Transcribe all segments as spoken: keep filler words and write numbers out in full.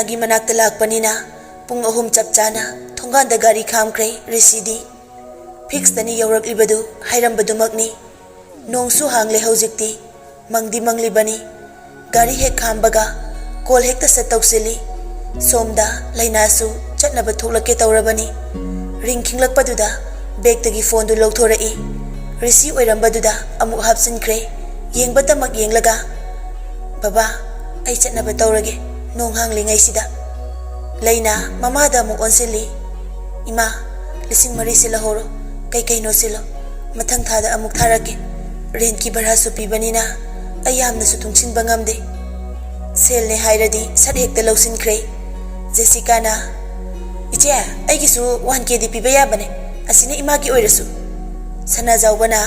ꯒꯤ ꯃꯅꯥꯛꯇ ꯂꯥꯛꯄꯅꯤꯅ ꯄꯨꯡ ꯑꯍꯨꯝ ꯆꯞ ꯆꯥꯅ ꯊꯣꯡꯒꯥꯟꯗ ꯒꯥꯔꯤ ꯈꯥꯝꯈ꯭ꯔꯦ ꯔꯤꯁꯤꯗꯤ꯫ ꯐꯤꯛꯁꯇꯅꯤ ꯌꯧꯔꯛꯂꯤꯕꯗꯨ, ꯍꯥꯏꯔꯝꯕꯗꯨꯃꯛꯅꯤ꯫ ꯅꯣꯡꯁꯨ ꯍꯥꯡꯂꯦ ꯍꯧꯖꯤꯛꯇꯤ, ꯃꯪꯗꯤ ꯃꯪꯂꯤꯕꯅꯤ꯫ ꯒꯥꯔꯤ ꯍꯦꯛ ꯈꯥꯝꯕꯒ ꯀꯣꯜ ꯍꯦꯛꯇ ꯁꯠ ꯇꯧꯁꯤꯜꯂꯤ꯫ ꯁꯣꯝꯗ ꯂꯩꯅꯥꯁꯨ ꯆꯠꯅꯕ ꯊꯣꯛꯂꯛꯀꯦ ꯇꯧꯔꯕꯅꯤ꯫ ꯔꯤꯡ ꯈꯤꯡꯂꯛꯄꯗꯨꯗ ꯕꯦꯒꯇꯒꯤ ꯐꯣꯟꯗꯨ ꯂꯧꯊꯣꯔꯛꯏ꯫ ꯔꯤꯁꯤ ꯑꯣꯏꯔꯝꯕꯗꯨꯗ ꯑꯃꯨꯛ ꯍꯥꯞꯆꯤꯟꯈ꯭ꯔꯦ꯫ ꯌꯦꯡꯕꯇꯃꯛ ꯌꯦꯡꯂꯒ, "ꯕꯕꯥ, ꯑꯩ ꯆꯠꯅꯕ ꯇꯧꯔꯒꯦ, ꯅꯣꯡ ꯍꯥꯡꯂꯤꯉꯩꯁꯤꯗ"꯫ ꯂꯩꯅꯥ ꯃꯃꯥꯗ ꯑꯃꯨꯛ ꯑꯣꯟꯁꯤꯜꯂꯤ꯫ "ꯏꯃꯥ, ꯂꯤꯁꯤꯡ ꯃꯔꯤꯁꯤ ꯂꯧꯍꯧꯔꯣ, ꯀꯩ ꯀꯩꯅꯣ ꯁꯤꯜꯂꯣ, ꯃꯊꯪ ꯊꯥꯗ ꯑꯃꯨꯛ ꯊꯥꯔꯛꯀꯦ꯫ ꯔꯦꯟꯠꯀꯤ ꯚꯔꯥꯁꯨ ꯄꯤꯕꯅꯤꯅ ꯑꯩ ꯌꯥꯝꯅꯁꯨ ꯇꯨꯡꯁꯤꯟꯕ ꯉꯝꯗꯦ"꯫ ꯁꯦꯜꯅꯦ ꯍꯥꯏꯔꯗꯤ ꯁꯠ ꯍꯦꯛꯇ ꯂꯧꯁꯤꯟꯈ꯭ꯔꯦ꯫ ꯖꯦꯁꯤꯀꯥꯅ, "ꯏꯆꯦ, ꯑꯩꯒꯤꯁꯨ ꯋꯥꯟ ꯀꯦꯗꯤ ꯄꯤꯕ ꯌꯥꯕꯅꯦ, ꯑꯁꯤꯅ ꯏꯃꯥꯒꯤ ꯑꯣꯏꯔꯁꯨ"꯫ ꯁꯅꯥꯖꯥꯎꯕꯅ,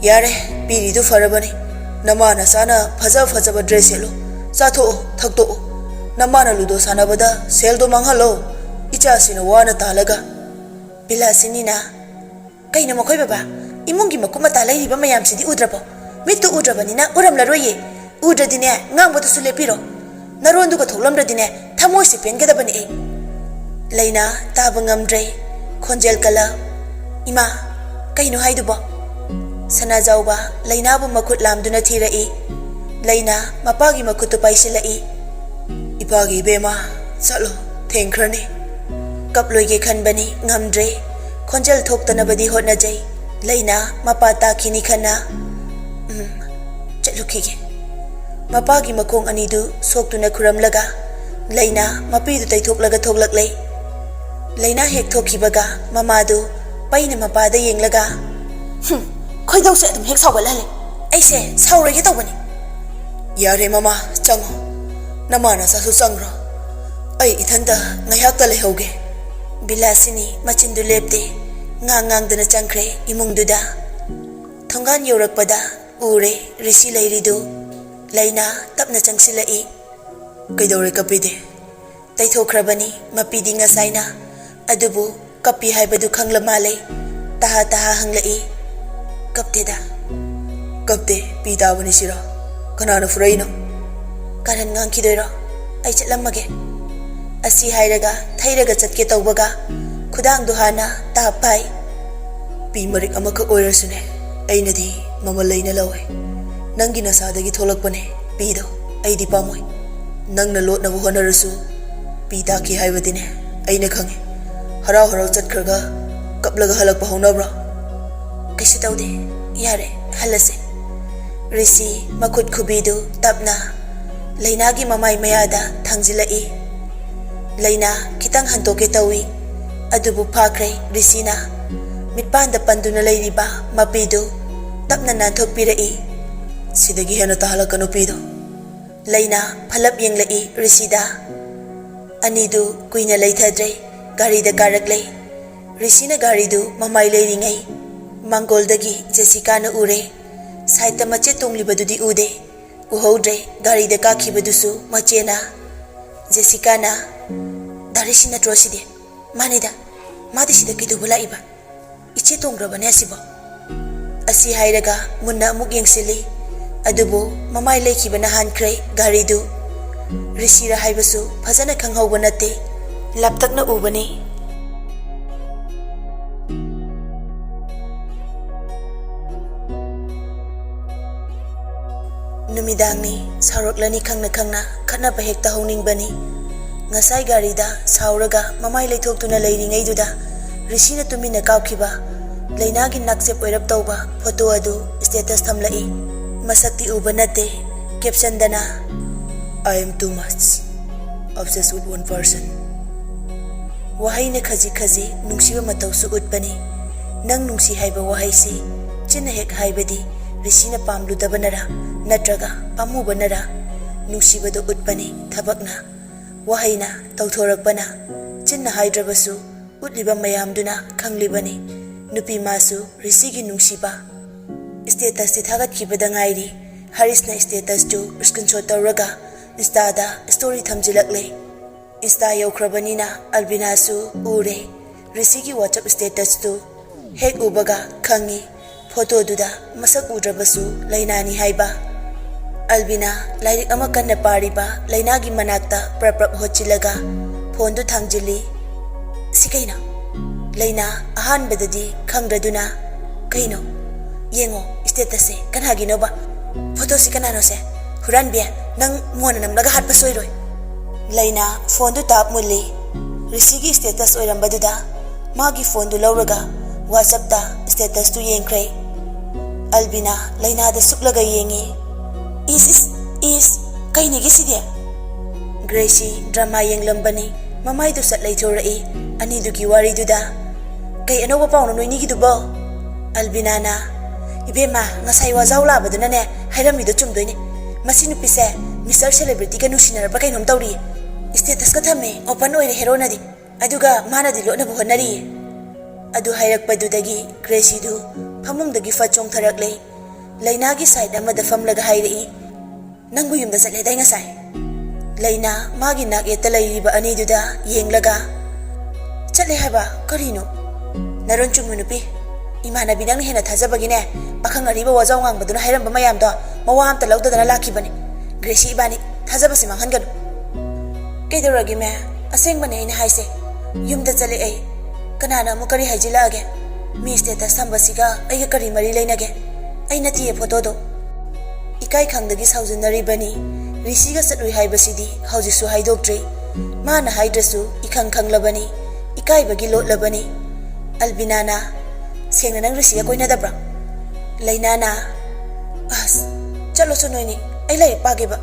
"ꯌꯥꯔꯦ, ꯄꯤꯔꯤꯗꯨ ꯐꯔꯕꯅꯤ꯫ ꯅꯃꯥ ꯅꯆꯥꯅ ꯐꯖ ꯐꯖꯕ ꯗ꯭ꯔꯦꯁ ꯁꯦꯠꯂꯨ, ꯆꯥꯊꯣꯛꯎ, ꯊꯛꯇꯣꯛꯎ꯫ ꯅꯃꯥꯅ ꯂꯨꯗꯣ ꯁꯥꯟꯅꯕꯗ ꯁꯦꯜꯗꯣ ꯃꯥꯡꯍꯜꯂꯣ, ꯏꯆꯥꯁꯤꯅ ꯋꯥꯅ ꯇꯥꯜꯂꯒ"꯫ ꯕꯤꯂꯥꯁꯤꯅꯤꯅ, "ꯀꯩꯅꯣ ꯃꯈꯣꯏ ꯕꯕꯥ? ꯏꯃꯨꯡꯒꯤ ꯃꯀꯨꯞ ꯃꯇꯥ ꯂꯩꯔꯤꯕ ꯃꯌꯥꯝꯁꯤꯗꯤ ꯎꯗ꯭ꯔꯕꯣ? ꯃꯤꯠꯇꯨ ꯎꯗ꯭ꯔꯕꯅꯤꯅ ꯎꯔꯝꯂꯔꯣꯏꯌꯦ꯫ ꯎꯗ꯭ꯔꯗꯤꯅꯦ, ꯉꯥꯡꯕꯗꯨꯁꯨ ꯂꯦꯞꯄꯤꯔꯣ꯫ ꯅꯔꯣꯟꯗꯨꯒ ꯊꯣꯛꯂꯝꯗ꯭ꯔꯗꯤꯅꯦ, ꯊꯃꯣꯏꯁꯦ ꯄꯦꯟꯒꯗꯕꯅꯦ ꯑꯩ"꯫ ꯂꯩꯅꯥ ꯇꯥꯕ ꯉꯝꯗ꯭ꯔꯦ꯫ ꯈꯣꯟꯖꯦꯜ ꯀꯜꯂ, "ꯏꯃꯥ, ꯀꯩꯅꯣ ꯍꯥꯏꯗꯨꯕꯣ?" ꯁꯅꯥꯖꯥꯎꯕ ꯂꯩꯅꯥꯕꯨ ꯃꯈꯨꯠ ꯂꯥꯝꯗꯨꯅ ꯊꯤꯔꯛꯏ꯫ ꯂꯩꯅꯥ ꯃꯄꯥꯒꯤ ꯃꯈꯨꯠꯇꯨ ꯄꯥꯏꯁꯤꯜꯂꯛꯏ꯫ "ꯏꯄꯥꯒꯤ ꯏꯕꯦꯝꯃ, ꯆꯠꯂꯣ, ꯊꯦꯡꯈ꯭ꯔꯅꯤ"꯫ ꯀꯞꯂꯣꯏꯒꯦ ꯈꯟꯕꯅꯤ, ꯉꯝꯗ꯭ꯔꯦ꯫ ꯈꯣꯟꯖꯦꯜ ꯊꯣꯛꯇꯅꯕꯗꯤ ꯍꯣꯠꯅꯖꯩ꯫ ꯂꯩꯅꯥ ꯃꯄꯥ ꯇꯥꯈꯤꯅꯤ ꯈꯟꯅ, "ꯎꯝ, ꯆꯠꯂꯨꯈꯤꯒꯦ"꯫ ꯃꯄꯥꯒꯤ ꯃꯈꯣꯡ ꯑꯅꯤꯗꯨ ꯁꯣꯛꯇꯨꯅ ꯈꯨꯔꯝꯂꯒ ꯂꯩꯅꯥ ꯃꯄꯤꯗꯨ ꯇꯩꯊꯣꯛꯂꯒ ꯊꯣꯛꯂꯛꯂꯦ꯫ ꯂꯩꯅꯥ ꯍꯦꯛ ꯊꯣꯛꯈꯤꯕꯒ ꯃꯃꯥꯗꯨ ꯄꯩꯅ ꯃꯄꯥꯗ ꯌꯦꯡꯂꯒ, "ꯍꯨꯝ, ꯈꯣꯏꯗꯧꯁꯦ ꯑꯗꯨꯝ ꯍꯦꯛ ꯁꯥꯎꯒꯠꯍꯜꯂꯦ꯫ ꯑꯩꯁꯦ ꯁꯥꯎꯔꯣꯏꯒꯦ ꯇꯧꯕꯅꯤ"꯫ "ꯌꯥꯔꯦ ꯃꯃꯥ, ꯆꯪꯉꯣ꯫ ꯅꯃꯥ ꯅꯆꯥꯁꯨ ꯆꯪꯈ꯭ꯔꯣ꯫ ꯑꯩ ꯏꯊꯟꯇ ꯉꯥꯏꯍꯥꯛꯇ ꯂꯩꯍꯧꯒꯦ"꯫ ꯕꯤꯂꯥꯁꯤꯅꯤ ꯃꯆꯤꯟꯗꯨ ꯂꯦꯞꯇꯦ꯫ ꯉꯥꯡ ꯉꯥꯡꯗꯅ ꯆꯪꯈ꯭ꯔꯦ ꯏꯃꯨꯡꯗꯨꯗ꯫ ꯊꯣꯡꯒꯥꯟ ꯌꯧꯔꯛꯄꯗ ꯎꯔꯦ ꯔꯤꯁꯤ ꯂꯩꯔꯤꯗꯨ꯫ ꯂꯩꯅꯥ ꯇꯞꯅ ꯆꯪꯁꯤꯜꯂꯛꯏ꯫ "ꯀꯩꯗꯧꯔꯦ ꯀꯞꯄꯤꯗꯤ?" ꯇꯩꯊꯣꯛꯈ꯭ꯔꯕꯅꯤ ꯃꯄꯤꯗꯤ ꯉꯁꯥꯏꯅ꯫ ꯑꯗꯨꯕꯨ ꯀꯞꯄꯤ ꯍꯥꯏꯕꯗꯨ ꯈꯪꯂ ꯃꯥꯜꯂꯦ꯫ ꯇꯍꯥ ꯇꯍꯥ ꯍꯪꯂꯛꯏ꯫ "ꯀꯞꯇꯦꯗ"꯫ "ꯀꯞꯇꯦ, ꯄꯤ ꯇꯥꯕꯅꯤ ꯁꯤꯔꯣ? ꯀꯅꯥꯅ ꯐꯨꯔꯛꯏꯅꯣ?" "ꯀꯔꯟ ꯉꯥꯡꯈꯤꯗꯣꯏꯔꯣ? ꯑꯩ ꯆꯠꯂꯝꯃꯒꯦ"꯫ ꯑꯁꯤ ꯍꯥꯏꯔꯒ ꯊꯩꯔꯒ ꯆꯠꯀꯦ ꯇꯧꯕꯒ ꯈꯨꯗꯥꯡꯗꯨ ꯍꯥꯟꯅ ꯇꯥꯞ ꯐꯥꯏ꯫ ꯄꯤ ꯃꯔꯤꯛ ꯑꯃꯈꯛ ꯑꯣꯏꯔꯁꯨꯅꯦ, ꯑꯩꯅꯗꯤ ꯃꯃꯜ ꯂꯩꯅ ꯂꯧꯋꯦ꯫ ꯅꯪꯒꯤ ꯅꯁꯥꯗꯒꯤ ꯊꯣꯛꯂꯛꯄꯅꯦ ꯄꯤꯗꯣ, ꯑꯩꯗꯤ ꯄꯥꯝꯃꯣꯏ꯫ ꯅꯪꯅ ꯂꯣꯠꯅꯕ ꯍꯣꯠꯅꯔꯁꯨ ꯄꯤ ꯇꯥꯛꯈꯤ ꯍꯥꯏꯕꯗꯤꯅꯦ ꯑꯩꯅ ꯈꯪꯉꯦ꯫ ꯍꯔꯥꯎ ꯍꯔꯥꯎ ꯆꯠꯈ꯭ꯔꯒ ꯀꯞꯂꯒ ꯍꯜꯂꯛꯄ ꯍꯧꯅꯕ꯭ꯔꯣ? ꯀꯩꯁꯨ ꯇꯧꯗꯦ, ꯌꯥꯔꯦ, ꯍꯜꯂꯁꯦ꯫ ꯔꯤꯁꯤ ꯃꯈꯨꯠ ꯈꯨꯕꯤꯗꯨ ꯇꯞꯅ ꯂꯩꯅꯥꯒꯤ ꯃꯃꯥꯏ ꯃꯌꯥꯗ ꯊꯥꯡꯖꯤꯜꯂꯛꯏ꯫ ꯂꯩꯅꯥ ꯈꯤꯇꯪ ꯍꯟꯗꯣꯛꯀꯦ ꯇꯧꯏ, ꯑꯗꯨꯕꯨ ꯐꯥꯈ꯭ꯔꯦ ꯔꯤꯁꯤꯅ꯫ ꯃꯤꯠꯄꯥꯟꯗ ꯄꯟꯗꯨꯅ ꯂꯩꯔꯤꯕ ꯃꯄꯤꯗꯨ ꯇꯞꯅ ꯅꯥꯟꯊꯣꯛꯄꯤꯔꯛꯏ꯫ ꯁꯤꯗꯒꯤ ꯍꯦꯟꯅ ꯇꯥꯍꯜꯂꯛꯀꯅꯨ ꯄꯤꯗꯣ꯫ ꯂꯩꯅꯥ ꯐꯂꯞ ꯌꯦꯡꯂꯛꯏ ꯔꯤꯁꯤꯗ꯫ ꯑꯅꯤꯗꯨ ꯀꯨꯏꯅ ꯂꯩꯊꯗ꯭ꯔꯦ, ꯒꯥꯔꯤꯗ ꯀꯥꯔꯛꯂꯦ꯫ ꯔꯤꯁꯤꯅ ꯒꯥꯔꯤꯗꯨ ꯃꯃꯥꯏ ꯂꯩꯔꯤꯉꯩ ꯃꯥꯡꯒꯣꯜꯗꯒꯤ ꯖꯦꯁꯤꯀꯥꯅ ꯎꯔꯦ꯫ ꯁꯥꯏꯠꯇ ꯃꯆꯦ ꯇꯣꯡꯂꯤꯕꯗꯨꯗꯤ ꯎꯗꯦ, ꯎꯍꯧꯗ꯭ꯔꯦ꯫ ꯒꯥꯔꯤꯗ ꯀꯥꯈꯤꯕꯗꯨꯁꯨ ꯃꯆꯦꯅ꯫ ꯖꯦꯁꯤꯀꯥꯅ, "ꯗꯥ ꯔꯤꯁꯤ ꯅꯠꯇ꯭ꯔꯣ ꯑꯁꯤꯗꯤ?" "ꯃꯥꯅꯤꯗ, ꯃꯥꯗꯤ ꯁꯤꯗ ꯀꯩꯗꯧꯕ ꯂꯥꯛꯏꯕ? ꯏꯆꯦ ꯇꯣꯡꯈ꯭ꯔꯕꯅꯦ ꯑꯁꯤꯕꯣ?" ꯑꯁꯤ ꯍꯥꯏꯔꯒ ꯃꯨꯟꯅ ꯑꯃꯨꯛ ꯌꯦꯡꯁꯤꯜꯂꯤ꯫ ꯑꯗꯨꯕꯨ ꯃꯃꯥꯏ ꯂꯩꯈꯤꯕꯅ ꯍꯥꯟꯈ꯭ꯔꯦ ꯒꯥꯔꯤꯗꯨ꯫ ꯔꯤꯁꯤꯔ ꯍꯥꯏꯕꯁꯨ ꯐꯖꯅ ꯈꯪꯍꯧꯕ ꯅꯠꯇꯦ, ꯂꯥꯞꯇꯛꯅ ꯎꯕꯅꯤ꯫ ꯅꯨꯃꯤꯗꯥꯡꯅꯤ, ꯁꯥꯎꯔꯛꯂꯅꯤ ꯈꯪꯅ ꯈꯪꯅ ꯈꯠꯅꯕ ꯍꯦꯛꯇ ꯍꯧꯅꯤꯡꯕꯅꯤ꯫ ꯉꯁꯥꯏ ꯒꯥꯔꯤꯗ ꯁꯥꯎꯔꯒ ꯃꯃꯥꯏ ꯂꯩꯊꯣꯛꯇꯨꯅ ꯂꯩꯔꯤꯉꯩꯗꯨꯗ ꯔꯤꯁꯤꯅ ꯇꯨꯃꯤꯟꯅ ꯀꯥꯞꯈꯤꯕ ꯂꯩꯅꯥꯒꯤ ꯅꯥꯛꯆꯦꯞ ꯑꯣꯏꯔꯞ ꯇꯧꯕ ꯐꯣꯇꯣ ꯑꯗꯨ ꯁ꯭ꯇꯦꯇꯁ ꯊꯝꯂꯛꯏ꯫ ꯃꯁꯛꯇꯤ ꯎꯕ ꯅꯠꯇꯦ꯫ ꯀꯦꯞꯁꯟꯗꯅ, "I am too much obsessed with one person." ꯋꯥꯍꯩꯅ ꯈꯖꯤꯛ ꯈꯖꯤꯛ ꯅꯨꯡꯁꯤꯕ ꯃꯇꯧꯁꯨ ꯎꯠꯄꯅꯤ꯫ ꯅꯪ ꯅꯨꯡꯁꯤ ꯍꯥꯏꯕ ꯋꯥꯍꯩꯁꯤ ꯆꯤꯟꯅ ꯍꯦꯛ ꯍꯥꯏꯕꯗꯤ ꯔꯤꯁꯤꯅ ꯄꯥꯝꯂꯨꯗꯕꯅꯔꯥ ꯅꯠꯇ꯭ꯔꯒ ꯄꯥꯝꯃꯨꯕꯅꯔꯥ? ꯅꯨꯡꯁꯤꯕꯗꯨ ꯎꯠꯄꯅꯤ ꯊꯕꯛꯅ꯫ ꯋꯥꯍꯩꯅ ꯇꯧꯊꯣꯔꯛꯄꯅ, ꯆꯤꯟꯅ ꯍꯥꯏꯗ꯭ꯔꯕꯁꯨ ꯎꯠꯂꯤꯕ ꯃꯌꯥꯝꯗꯨꯅ ꯈꯪꯂꯤꯕꯅꯤ꯫ ꯅꯨꯄꯤ ꯃꯥꯁꯨ ꯔꯤꯁꯤꯒꯤ ꯅꯨꯡꯁꯤꯕ꯫ ꯁ꯭ꯇꯦꯇꯁꯇꯤ ꯊꯥꯒꯠꯈꯤꯕꯗ ꯉꯥꯏꯔꯤ꯫ ꯍꯔꯤꯁꯅ ꯁ꯭ꯇꯦꯇꯁꯇꯨ ꯁ꯭ꯀ꯭ꯔꯤꯟꯁꯣꯠ ꯇꯧꯔꯒ ꯏꯟꯁꯇꯥꯗ ꯁ꯭ꯇꯣꯔꯤ ꯊꯝꯖꯤꯜꯂꯛꯂꯦ꯫ ꯏꯟꯁꯇꯥ ꯌꯧꯈ꯭ꯔꯕꯅꯤꯅ ꯑꯜꯕꯤꯅꯥꯁꯨ ꯎꯔꯦ ꯔꯤꯁꯤꯒꯤ ꯋꯥꯆꯞ ꯁ꯭ꯇꯦꯇꯁꯇꯨ꯫ ꯍꯦꯛ ꯎꯕꯒ ꯈꯪꯉꯤ ꯐꯣꯇꯣꯗꯨꯗ ꯃꯁꯛ ꯎꯗ꯭ꯔꯕꯁꯨ ꯂꯩꯅꯥꯅꯤ ꯍꯥꯏꯕ꯫ ꯑꯜꯕꯤꯅꯥ ꯂꯥꯏꯔꯤꯛ ꯑꯃ ꯀꯟꯅ ꯄꯥꯔꯤꯕ ꯂꯩꯅꯥꯒꯤ ꯃꯅꯥꯛꯇ ꯄ꯭ꯔꯞ ꯄ꯭ꯔꯞ ꯍꯣꯠꯆꯤꯜꯂꯒ, ꯐꯣꯟꯗꯨ ꯊꯥꯡꯖꯤꯜꯂꯤ꯫ "ꯁꯤ ꯀꯩꯅꯣ?" ꯂꯩꯅꯥ ꯑꯍꯥꯟꯕꯗꯗꯤ ꯈꯪꯗ꯭ꯔꯗꯨꯅ, "ꯀꯩꯅꯣ? ꯌꯦꯡꯉꯣ, statusꯁꯦ ꯀꯅꯥꯒꯤꯅꯣꯕ? ꯐꯣꯇꯣꯁꯤ ꯀꯅꯥꯅꯣꯁꯦ? ꯍꯨꯔꯥꯟꯕꯤ, ꯅꯪ ꯃꯣꯟꯅ ꯅꯝꯂꯒ ꯍꯥꯠꯄ ꯁꯣꯏꯔꯣꯏ!" ꯂꯩꯅꯥ ꯐꯣꯟꯗꯨ ꯇꯥꯞ ꯃꯨꯜꯂꯤ꯫ ꯔꯤꯁꯤꯒꯤ status ꯑꯣꯏꯔꯝꯕꯗꯨꯗ ꯃꯥꯒꯤ ꯐꯣꯟꯗꯨ ꯂꯧꯔꯒ WhatsAppꯇ statusꯇꯨ ꯌꯦꯡꯈ꯭ꯔꯦ꯫ ꯑꯜꯕꯤꯅꯥ ꯂꯩꯅꯥꯗ ꯁꯨꯛꯂꯒ ꯌꯦꯡꯉꯤ꯫ "ꯏꯁ, ꯏꯁ, ꯏꯁ, ꯀꯩꯅꯤꯒꯤ ꯁꯤꯗꯤ?" Gracie drama ꯌꯦꯡꯂꯝꯕꯅꯤ꯫ ꯃꯃꯥꯏꯗꯨ ꯁꯠ ꯂꯩꯊꯣꯔꯛꯏ꯫ ꯑꯅꯤꯗꯨꯒꯤ ꯋꯥꯔꯤꯗꯨꯗ, "ꯀꯩ ꯑꯅꯧꯕ ꯄꯥꯎꯅꯣ ꯅꯣꯏꯅꯤꯒꯤꯗꯨꯕꯣ?" ꯑꯜꯕꯤꯅꯥꯅ, "ꯏꯕꯦꯝꯃ, ꯉꯁꯥꯏ ꯋꯥꯖꯥꯎ ꯂꯥꯕꯗꯨꯅꯅꯦ ꯍꯥꯏꯔꯝꯃꯤꯗꯣ ꯆꯨꯝꯗꯣꯏꯅꯦ꯫ ꯃꯁꯤ ꯅꯨꯄꯤꯁꯦ Mister Celebrityꯒ ꯅꯨꯡꯁꯤꯅꯔꯕ꯭ꯔꯥ ꯀꯩꯅꯣꯝ ꯇꯧꯔꯤꯌꯦ꯫ Statusꯀ ꯊꯝꯃꯦ, open ꯑꯣꯏꯔꯦ ꯍꯦꯔꯣꯅꯗꯤ꯫ ꯑꯗꯨꯒ ꯃꯥꯅꯗꯤ ꯂꯣꯠꯅꯕ ꯍꯣꯠꯅꯔꯤꯌꯦ꯫" ꯑꯗꯨ ꯍꯥꯏꯔꯛꯄꯗꯨꯗꯒꯤ ꯒ꯭ꯔꯦꯁꯤꯗꯨ ꯐꯃꯨꯡꯗꯒꯤ ꯐꯠ ꯆꯣꯡꯊꯔꯛꯂꯦ꯫ ꯂꯩꯅꯥꯒꯤ side ꯑꯃꯗ ꯐꯝꯂꯒ ꯍꯥꯏꯔꯛꯏ, "ꯅꯪꯕꯨ ꯌꯨꯝꯗ ꯆꯠꯂꯦꯗꯥꯏ ꯉꯁꯥꯏ?" ꯂꯩꯅꯥ ꯃꯥꯒꯤ ꯅꯥꯛ ꯌꯦꯠꯇ ꯂꯩꯔꯤꯕ ꯑꯅꯤꯗꯨꯗ ꯌꯦꯡꯂꯒ, "ꯆꯠꯂꯦ ꯍꯥꯏꯕ? ꯀꯔꯤꯅꯣ?" "ꯅꯔꯣꯟ ꯆꯨꯝꯃꯨ ꯅꯨꯄꯤ꯫ ꯏꯃꯥꯟꯅꯕꯤ ꯅꯪꯅ ꯍꯦꯟꯅ ꯊꯥꯖꯕꯒꯤꯅꯦ, ꯄꯥꯈꯪ ꯑꯔꯤꯕ ꯋꯥꯖꯥꯎ ꯉꯥꯡꯕꯗꯨꯅ ꯍꯥꯏꯔꯝꯕ ꯃꯌꯥꯝꯗꯣ ꯃꯋꯥ ꯑꯝꯇ ꯂꯧꯗꯗꯅ ꯂꯥꯛꯈꯤꯕꯅꯦ꯫ ꯒ꯭ꯔꯦꯁꯤ ꯏꯕꯥꯅꯤ ꯊꯥꯖꯕꯁꯦ ꯃꯥꯡꯍꯟꯒꯅꯨ꯫" "ꯀꯩꯗꯧꯔꯒꯦ ꯃꯦ? ꯑꯁꯦꯡꯕꯅꯦ ꯑꯩꯅ ꯍꯥꯏꯁꯦ꯫ ꯌꯨꯝꯗ ꯆꯠꯂꯦ ꯑꯩ꯫ ꯀꯅꯥꯅ ꯑꯃꯨꯛ ꯀꯔꯤ ꯍꯥꯏꯖꯤꯜꯂꯛꯑꯒꯦ? ꯃꯤ status ꯊꯝꯕꯁꯤꯒ ꯑꯩꯒ ꯀꯔꯤ ꯃꯔꯤ ꯂꯩꯅꯒꯦ? ꯑꯩ ꯅꯠꯇꯤꯌꯦ ꯐꯣꯇꯣꯗꯣ꯫" ꯏꯀꯥꯏ ꯈꯪꯗꯒꯤ ꯁꯥꯎꯖꯤꯟꯅꯔꯤꯕꯅꯤ꯫ ꯔꯤꯁꯤꯒ ꯆꯠꯂꯨꯏ ꯍꯥꯏꯕꯁꯤꯗꯤ ꯍꯧꯖꯤꯛꯁꯨ ꯍꯥꯏꯗꯣꯛꯇ꯭ꯔꯤ꯫ ꯃꯥꯅ ꯍꯥꯏꯗ꯭ꯔꯁꯨ ꯏꯈꯪ ꯈꯪꯂꯕꯅꯤ꯫ ꯏꯀꯥꯏꯕꯒꯤ ꯂꯣꯠꯂꯕꯅꯤ꯫ ꯑꯜꯕꯤꯅꯥꯅ, "ꯁꯦꯡꯅ ꯅꯪ ꯔꯤꯁꯤꯒ ꯀꯣꯏꯅꯗꯕ꯭ꯔꯣ?" ꯂꯩꯅꯥꯅ, "ꯑꯁ, ꯆꯠꯂꯣꯁꯨ ꯅꯣꯏꯅꯤ, ꯑꯩ ꯂꯥꯏꯔꯤꯛ ꯄꯥꯒꯦꯕ꯫"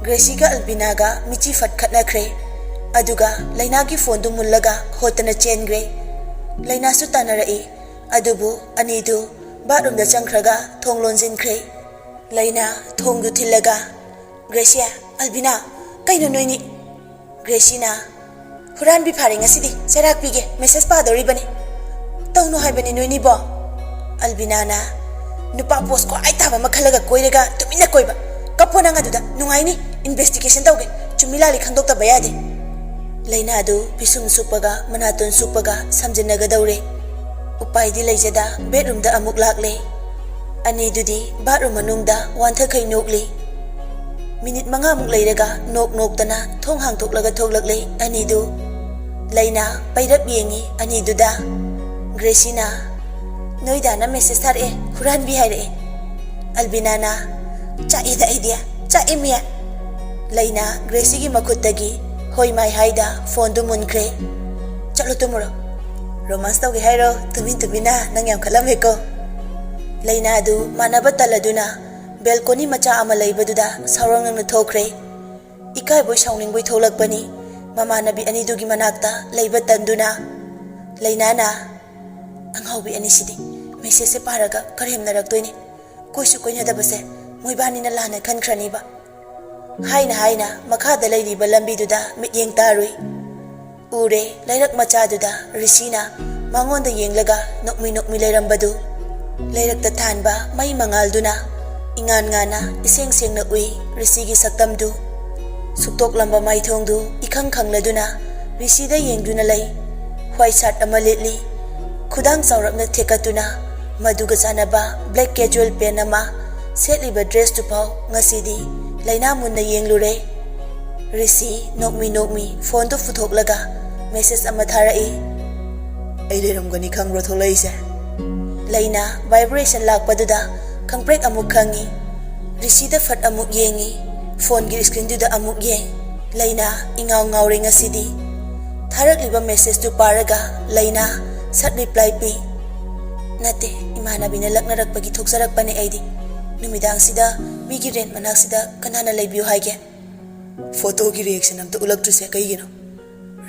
ꯒ꯭ꯔꯦꯁꯤꯒ ꯑꯜꯕꯤꯅꯥꯒ ꯃꯤꯆꯤ ꯐꯠ ꯈꯠꯅꯈ꯭ꯔꯦ꯫ ꯑꯗꯨꯒ ꯂꯩꯅꯥꯒꯤ ꯐꯣꯟꯗꯨ ꯃꯨꯜꯂꯒ ꯍꯣꯠꯇꯅ ꯆꯦꯟꯈ꯭ꯔꯦ꯫ ꯂꯩꯅꯥꯁꯨ ꯇꯥꯟꯅꯔꯛꯏ꯫ ꯑꯗꯨꯕꯨ ꯑꯅꯤꯗꯨ ꯕꯥꯠꯔꯨꯝꯗ ꯆꯪꯈ꯭ꯔꯒ ꯊꯣꯡ ꯂꯣꯟꯁꯤꯟꯈ꯭ꯔꯦ꯫ ꯂꯩꯅꯥ ꯊꯣꯡꯗꯨ ꯊꯤꯜꯂꯒ, "ꯒ꯭ꯔꯦꯁꯤ, ꯑꯜꯕꯤꯅꯥ, ꯀꯩꯅꯣ ꯅꯣꯏꯅꯤ?" ꯒ꯭ꯔꯦꯁꯤꯅ, "ꯍꯨꯔꯥꯟꯕꯤ ꯐꯥꯔꯦ ꯉꯁꯤꯗꯤ, ꯆꯩꯔꯥꯛ ꯄꯤꯒꯦ, message ꯄꯥꯗꯧꯔꯤꯕꯅꯤ꯫" "ꯇꯧꯅꯨ ꯍꯥꯏꯕꯅꯤ ꯅꯣꯏꯅꯤꯕꯣ꯫" ꯑꯜꯕꯤꯅꯥꯅ, "ꯅꯨꯄꯥ post ꯈ꯭ꯋꯥꯏ ꯇꯥꯕ ꯑꯃ ꯈꯜꯂꯒ ꯀꯣꯏꯔꯒ ꯇꯨꯃꯤꯟꯅ ꯀꯣꯏꯕ꯫ ꯀꯞꯄꯣ ꯅꯪ ꯑꯗꯨꯗ, ꯅꯨꯡꯉꯥꯏꯅꯤ꯫ Investigation ꯇꯧꯒꯦ, ꯆꯨꯝꯃꯤ ꯂꯥꯜꯂꯤ ꯈꯪꯗꯣꯛꯇꯕ ꯌꯥꯗꯦ꯫" ꯂꯩꯅꯥꯗꯨ ꯄꯤꯁꯨꯝ ꯁꯨꯞꯄꯒ ꯃꯅꯥꯇꯣꯟ ꯁꯨꯞꯄꯒ ꯁꯝꯖꯤꯟꯅꯒꯗꯧꯔꯦ꯫ ꯎꯄꯥꯏꯗꯤ ꯂꯩꯖꯗ bedroomꯗ ꯑꯃꯨꯛ ꯂꯥꯛꯂꯦ꯫ ꯑꯅꯤꯗꯨꯗꯤ bathroom ꯃꯅꯨꯡꯗ ꯋꯥꯟꯊꯈꯩ ꯅꯣꯛꯂꯤ꯫ ꯃꯤꯅꯤꯠ ꯃꯉꯥꯃꯨꯛ ꯂꯩꯔꯒ ꯅꯣꯛ ꯅꯣꯛꯇꯅ ꯊꯣꯡ ꯍꯥꯡꯗꯣꯛꯂꯒ ꯊꯣꯛꯂꯛꯂꯦ ꯑꯅꯤꯗꯨ꯫ ꯂꯩꯅꯥ ꯄꯩꯔꯞ ꯌꯦꯡꯉꯤ ꯑꯅꯤꯗꯨꯗ꯫ ꯒ꯭ꯔꯦꯁꯤꯅ, "ꯅꯣꯏ ꯗꯥꯅ ꯃꯦꯁꯦꯖ ꯊꯥꯔꯛꯑꯦ, ꯍꯨꯔꯥꯟꯕꯤ ꯍꯥꯏꯔꯛꯑꯦ"꯫ ꯑꯜꯕꯤꯅꯥꯅ, "ꯆꯥꯛꯏꯗ ꯑꯩꯗꯤ, ꯆꯥꯛꯏꯃꯤ"꯫ ꯂꯩꯅꯥ ꯒ꯭ꯔꯦꯁꯤꯒꯤ ꯃꯈꯨꯠꯇꯒꯤ ꯍꯣꯏ ꯃꯥꯏ ꯍꯥꯏꯗ ꯐꯣꯟꯗꯨ ꯃꯨꯟꯈ꯭ꯔꯦ꯫ "ꯆꯠꯂꯣ ꯇꯨꯝꯃꯨꯔꯣ꯫ ꯔꯣꯃꯥꯟꯁ ꯇꯧꯒꯦ ꯍꯥꯏꯔꯣ? ꯇꯨꯃꯤꯟ ꯇꯨꯃꯤꯟꯅ ꯅꯪ ꯌꯥꯝ ꯈꯠꯂꯝꯃꯦꯀꯣ"꯫ ꯂꯩꯅꯥ ꯑꯗꯨ ꯃꯥꯟꯅꯕ ꯇꯜꯂꯗꯨꯅ ꯕꯦꯜꯀꯣꯅꯤ ꯃꯆꯥ ꯑꯃ ꯂꯩꯕꯗꯨꯗ ꯁꯥꯎꯔꯥꯡꯅꯅ ꯊꯣꯛꯈ꯭ꯔꯦ꯫ ꯏꯀꯥꯏꯕꯣꯏ ꯁꯥꯎꯅꯤꯡꯕꯣꯏ ꯊꯣꯛꯂꯛꯄꯅꯤ ꯃꯃꯥꯟꯅꯕꯤ ꯑꯅꯤꯗꯨꯒꯤ ꯃꯅꯥꯛꯇ ꯂꯩꯕ ꯇꯟꯗꯨꯅ꯫ ꯂꯩꯅꯥꯅ, "ꯑꯉꯥꯎꯕꯤ ꯑꯅꯤꯁꯤꯗꯤ ꯃꯦꯁꯦꯖꯁꯦ ꯄꯥꯔꯒ ꯀꯔꯦꯝꯅꯔꯛꯇꯣꯏꯅꯤ꯫ ꯀꯣꯏꯁꯨ ꯀꯣꯏꯅꯗꯕꯁꯦ ꯃꯣꯏꯕꯥꯅꯤꯅ ꯂꯥꯟꯅ ꯈꯟꯈ꯭ꯔꯅꯤꯕ"꯫ ꯍꯥꯏꯅ ꯍꯥꯏꯅ ꯃꯈꯥꯗ ꯂꯩꯔꯤꯕ ꯂꯝꯕꯤꯗꯨꯗ ꯃꯤꯠꯌꯦꯡ ꯇꯥꯔꯨꯏ꯫ ꯎꯔꯦ, ꯂꯩꯔꯛ ꯃꯆꯥꯗꯨꯗ ꯔꯤꯁꯤꯅ ꯃꯉꯣꯟꯗ ꯌꯦꯡꯂꯒ ꯅꯣꯛꯃꯤ ꯅꯣꯛꯃꯤ ꯂꯩꯔꯝꯕꯗꯨ꯫ ꯂꯩꯔꯛꯇ ꯊꯥꯟꯕ ꯃꯩ ꯃꯉꯥꯜꯗꯨꯅ ꯏꯉꯥꯟ ꯉꯥꯟꯅ ꯏꯁꯦꯡ ꯁꯦꯡꯅ ꯎꯏ ꯔꯤꯁꯤꯒꯤ ꯁꯛꯇꯝꯗꯨ꯫ ꯁꯨꯛꯇꯣꯛꯂꯝꯕ ꯃꯥꯏꯊꯣꯡꯗꯨ ꯏꯈꯪ ꯈꯪꯂꯗꯨꯅ ꯔꯤꯁꯤꯗ ꯌꯦꯡꯗꯨꯅ ꯂꯩ꯫ ꯋꯥꯏꯠ ꯁꯥꯔꯠ ꯑꯃ ꯂꯤꯠꯂꯤ꯫ ꯈꯨꯗꯥꯡ ꯆꯥꯎꯔꯞꯅ ꯊꯦꯛꯀꯠꯇꯨꯅ ꯃꯗꯨꯒ ꯆꯥꯟꯅꯕ ꯕ꯭ꯂꯦꯛ ꯀꯦꯖꯨꯋꯦꯜ ꯄꯦꯟ ꯑꯃ ꯁꯦꯠꯂꯤꯕ ꯗ꯭ꯔꯦꯁꯇꯨ ꯐꯥꯎ ꯉꯁꯤꯗꯤ ꯂꯩꯅꯥ ꯃꯨꯟꯅ ꯌꯦꯡꯂꯨꯔꯦ꯫ ꯔꯤꯁꯤ ꯅꯣꯛꯃꯤ ꯅꯣꯛꯃꯤ ꯐꯣꯟꯗꯨ ꯄꯨꯊꯣꯛꯂꯒ ꯃꯦꯁꯦꯖ ꯑꯃ ꯊꯥꯔꯛꯏ꯫ "ꯑꯩ ꯂꯩꯔꯝꯒꯅꯤ ꯈꯪꯕ꯭ꯔꯣ ꯊꯣꯛꯂꯛꯏꯁꯦ?" ꯂꯩꯅꯥ ꯚꯥꯏꯕ꯭ꯔꯦꯁꯟ ꯂꯥꯛꯄꯗꯨꯗ ꯈꯪꯄ꯭ꯔꯦꯛ ꯑꯃꯨꯛ ꯈꯪꯉꯤ꯫ ꯔꯤꯁꯤꯗ ꯐꯠ ꯑꯃꯨꯛ ꯌꯦꯡꯉꯤ꯫ ꯐꯣꯟꯒꯤ ꯁ꯭ꯀ꯭ꯔꯤꯟꯗꯨꯗ ꯑꯃꯨꯛ ꯌꯦꯡ꯫ ꯂꯩꯅꯥ ꯏꯉꯥꯎ ꯉꯥꯎꯔꯦ ꯉꯁꯤꯗꯤ꯫ ꯊꯥꯔꯛꯂꯤꯕ ꯃꯦꯁꯦꯖꯇꯨ ꯄꯥꯔꯒ ꯂꯩꯅꯥ ꯁꯠ ꯔꯤꯄ꯭ꯂꯥꯏ ꯄꯤ꯫ "ꯅꯠꯇꯦ, ꯏꯃꯥꯟꯅꯕꯤꯅ ꯂꯛꯅꯔꯛꯄꯒꯤ ꯊꯣꯛꯆꯔꯛꯄꯅꯦ ꯑꯩꯗꯤ꯫ ꯅꯨꯃꯤꯗꯥꯡꯁꯤꯗ ꯃꯤꯒꯤ ꯔꯦꯟ ꯃꯅꯥꯛꯁꯤꯗ ꯀꯅꯥꯅ ꯂꯩꯕꯤꯌꯨ ꯍꯥꯏꯒꯦ?" "ꯐꯣꯇꯣꯒꯤ ꯔꯤꯌꯦꯛꯁꯟ ꯑꯝꯇ ꯎꯠꯂꯛꯇ꯭ꯔꯤꯁꯦ ꯀꯩꯒꯤꯅꯣ?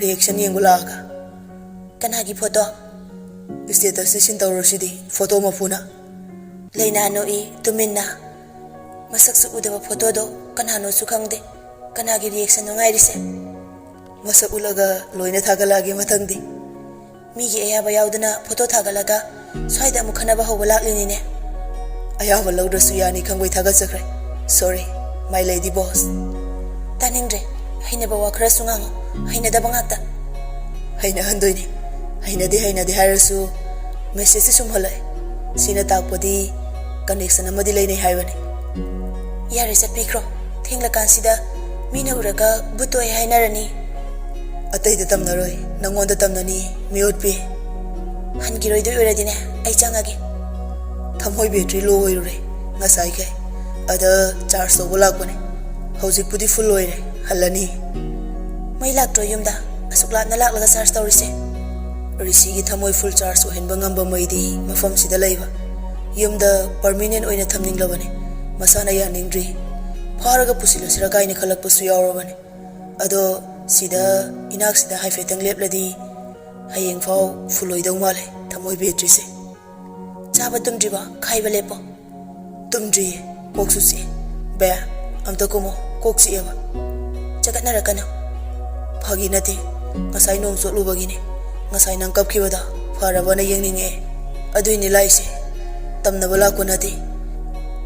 ꯔꯤꯌꯦꯛꯁꯟ ꯌꯦꯡꯕ ꯂꯥꯛꯑꯒ"꯫ "ꯀꯅꯥꯒꯤ ꯐꯣꯇꯣ?" "ꯁ꯭ꯇꯦꯇꯁꯇ ꯁꯤꯟ ꯇꯧꯔꯨꯔꯁꯤꯗꯤ ꯐꯣꯇꯣ ꯃꯄꯨꯅ"꯫ ꯂꯩꯅꯥ ꯅꯣꯛꯏ ꯇꯨꯃꯤꯟꯅ꯫ ꯃꯁꯛꯁꯨ ꯎꯗꯕ ꯐꯣꯇꯣꯗꯣ ꯀꯅꯥꯅꯣꯁꯨ ꯈꯪꯗꯦ꯫ ꯀꯅꯥꯒꯤ ꯔꯤꯌꯦꯛꯁꯟꯅꯣ ꯉꯥꯏꯔꯤꯁꯦ? "ꯃꯁꯛ ꯎꯠꯂꯒ ꯂꯣꯏꯅ ꯊꯥꯒꯠꯂꯛꯑꯒꯦ ꯃꯊꯪꯗꯤ"꯫ ꯃꯤꯒꯤ ꯑꯌꯥꯕ ꯌꯥꯎꯗꯅ ꯐꯣꯇꯣ ꯊꯥꯒꯠꯂꯒ ꯁ꯭ꯋꯥꯏꯗ ꯑꯃꯨꯛ ꯈꯠꯅꯕ ꯍꯧꯕ ꯂꯥꯛꯂꯤꯅꯤꯅꯦ꯫ "ꯑꯌꯥꯕ ꯂꯧꯗ꯭ꯔꯁꯨ ꯌꯥꯅꯤ ꯈꯪꯕꯩ ꯊꯥꯒꯠꯆꯈ꯭ꯔꯦ꯫ Sorry, my lady boss"꯫ ꯇꯥꯅꯤꯡꯗ꯭ꯔꯦ꯫ ꯍꯩꯅꯕ ꯋꯥ ꯈꯔꯁꯨ ꯉꯥꯡꯉꯣ꯫ ꯍꯩꯅꯗꯕ ꯉꯥꯛꯇ꯫ "ꯍꯩꯅꯍꯟꯗꯣꯏꯅꯤ꯫ ꯍꯩꯅꯗꯦ ꯍꯩꯅꯗꯦ ꯍꯥꯏꯔꯁꯨ ꯃꯦꯁꯦꯖꯇꯤ ꯁꯨꯝ ꯍꯜꯂꯛꯑꯦ꯫ ꯁꯤꯅ ꯇꯥꯛꯄꯗꯤ ꯀꯅꯦꯛꯁꯟ ꯑꯃꯗꯤ ꯂꯩꯅꯩ ꯍꯥꯏꯕꯅꯤ"꯫ "ꯌꯥꯔꯦ, ꯆꯠꯄꯤꯈ꯭ꯔꯣ"꯫ ꯊꯦꯡꯂꯀꯥꯟꯁꯤꯗ ꯃꯤꯅ ꯎꯔꯒ ꯕꯨꯠ ꯑꯣꯏ ꯍꯥꯏꯅꯔꯅꯤ꯫ ꯑꯇꯩꯗ ꯇꯝꯅꯔꯣꯏ, ꯅꯪꯉꯣꯟꯗ ꯇꯝꯅꯅꯤ, ꯃꯤꯑꯣꯠꯄꯤ꯫ ꯍꯟꯈꯤꯔꯣꯏꯗꯣꯏ ꯑꯣꯏꯔꯗꯤꯅꯦ, ꯑꯩ ꯆꯪꯉꯒꯦ꯫ ꯊꯃꯣꯏ ꯕꯦꯇ꯭ꯔꯤ ꯂꯣ ꯑꯣꯏꯔꯨꯔꯦ ꯉꯁꯥꯏꯈꯩ꯫ ꯑꯗ ꯆꯥꯔꯖ ꯇꯧꯕ ꯂꯥꯛꯄꯅꯦ꯫ ꯍꯧꯖꯤꯛꯄꯨꯗꯤ ꯐꯨꯜ ꯑꯣꯏꯔꯦ, ꯍꯜꯂꯅꯤ꯫ ꯃꯩ ꯂꯥꯛꯇ꯭ꯔꯣ ꯌꯨꯝꯗ? ꯑꯁꯨꯛ ꯂꯥꯞꯅ ꯂꯥꯛꯂꯒ ꯆꯥꯔꯖ ꯇꯧꯔꯤꯁꯦ? ꯔꯤꯁꯤꯒꯤ ꯊꯃꯣꯏ ꯐꯨꯜ ꯆꯥꯔꯖ ꯑꯣꯏꯍꯟꯕ ꯉꯝꯕ ꯃꯩꯗꯤ ꯃꯐꯝꯁꯤꯗ ꯂꯩꯕ꯫ ꯌꯨꯝꯗ ꯄꯔꯃꯤꯅꯦꯟ ꯑꯣꯏꯅ ꯊꯝꯅꯤꯡꯂꯕꯅꯦ꯫ ꯃꯁꯥꯅ ꯌꯥꯅꯤꯡꯗ꯭ꯔꯤ꯫ ꯐꯥꯔꯒ ꯄꯨꯁꯤꯜꯂꯁꯤꯔ ꯀꯥꯏꯅ ꯈꯜꯂꯛꯄꯁꯨ ꯌꯥꯎꯔꯕꯅꯦ꯫ ꯑꯗꯣ ꯁꯤꯗ, ꯏꯅꯥꯛꯁꯤꯗ ꯍꯥꯏꯐꯦꯠꯇꯪ ꯂꯦꯞꯂꯗꯤ ꯍꯌꯦꯡꯐꯥꯎ ꯐꯨꯜ ꯑꯣꯏꯗꯧ ꯃꯥꯜꯂꯦ ꯊꯃꯣꯏ ꯕꯦꯇ꯭ꯔꯤꯁꯦ꯫ ꯆꯥꯕ ꯇꯨꯝꯗ꯭ꯔꯤꯕꯣ? ꯈꯥꯏꯕ ꯂꯦꯞꯄꯣ꯫ ꯇꯨꯝꯗ꯭ꯔꯤꯌꯦ, ꯀꯣꯛꯁꯨ ꯆꯤꯛꯑꯦ꯫ ꯕꯦ, ꯑꯝꯇ ꯀꯨꯝꯃꯣ, ꯀꯣꯛ ꯆꯤꯛꯑꯦꯕ꯫ ꯆꯒꯠꯅꯔꯛꯀꯅꯨ꯫ ꯐꯥꯒꯤ ꯅꯠꯇꯦ, ꯉꯁꯥꯏ ꯅꯣꯡ ꯆꯣꯠꯂꯨꯕꯒꯤꯅꯦ꯫ ꯉꯁꯥꯏ ꯅꯪ ꯀꯞꯈꯤꯕꯗꯣ ꯐꯔꯕꯅ ꯌꯦꯡꯅꯤꯡꯉꯦ꯫ ꯑꯗꯨꯏꯅꯤ ꯂꯥꯛꯏꯁꯦ꯫ ꯇꯝꯅꯕ ꯂꯥꯛꯄ ꯅꯠꯇꯦ꯫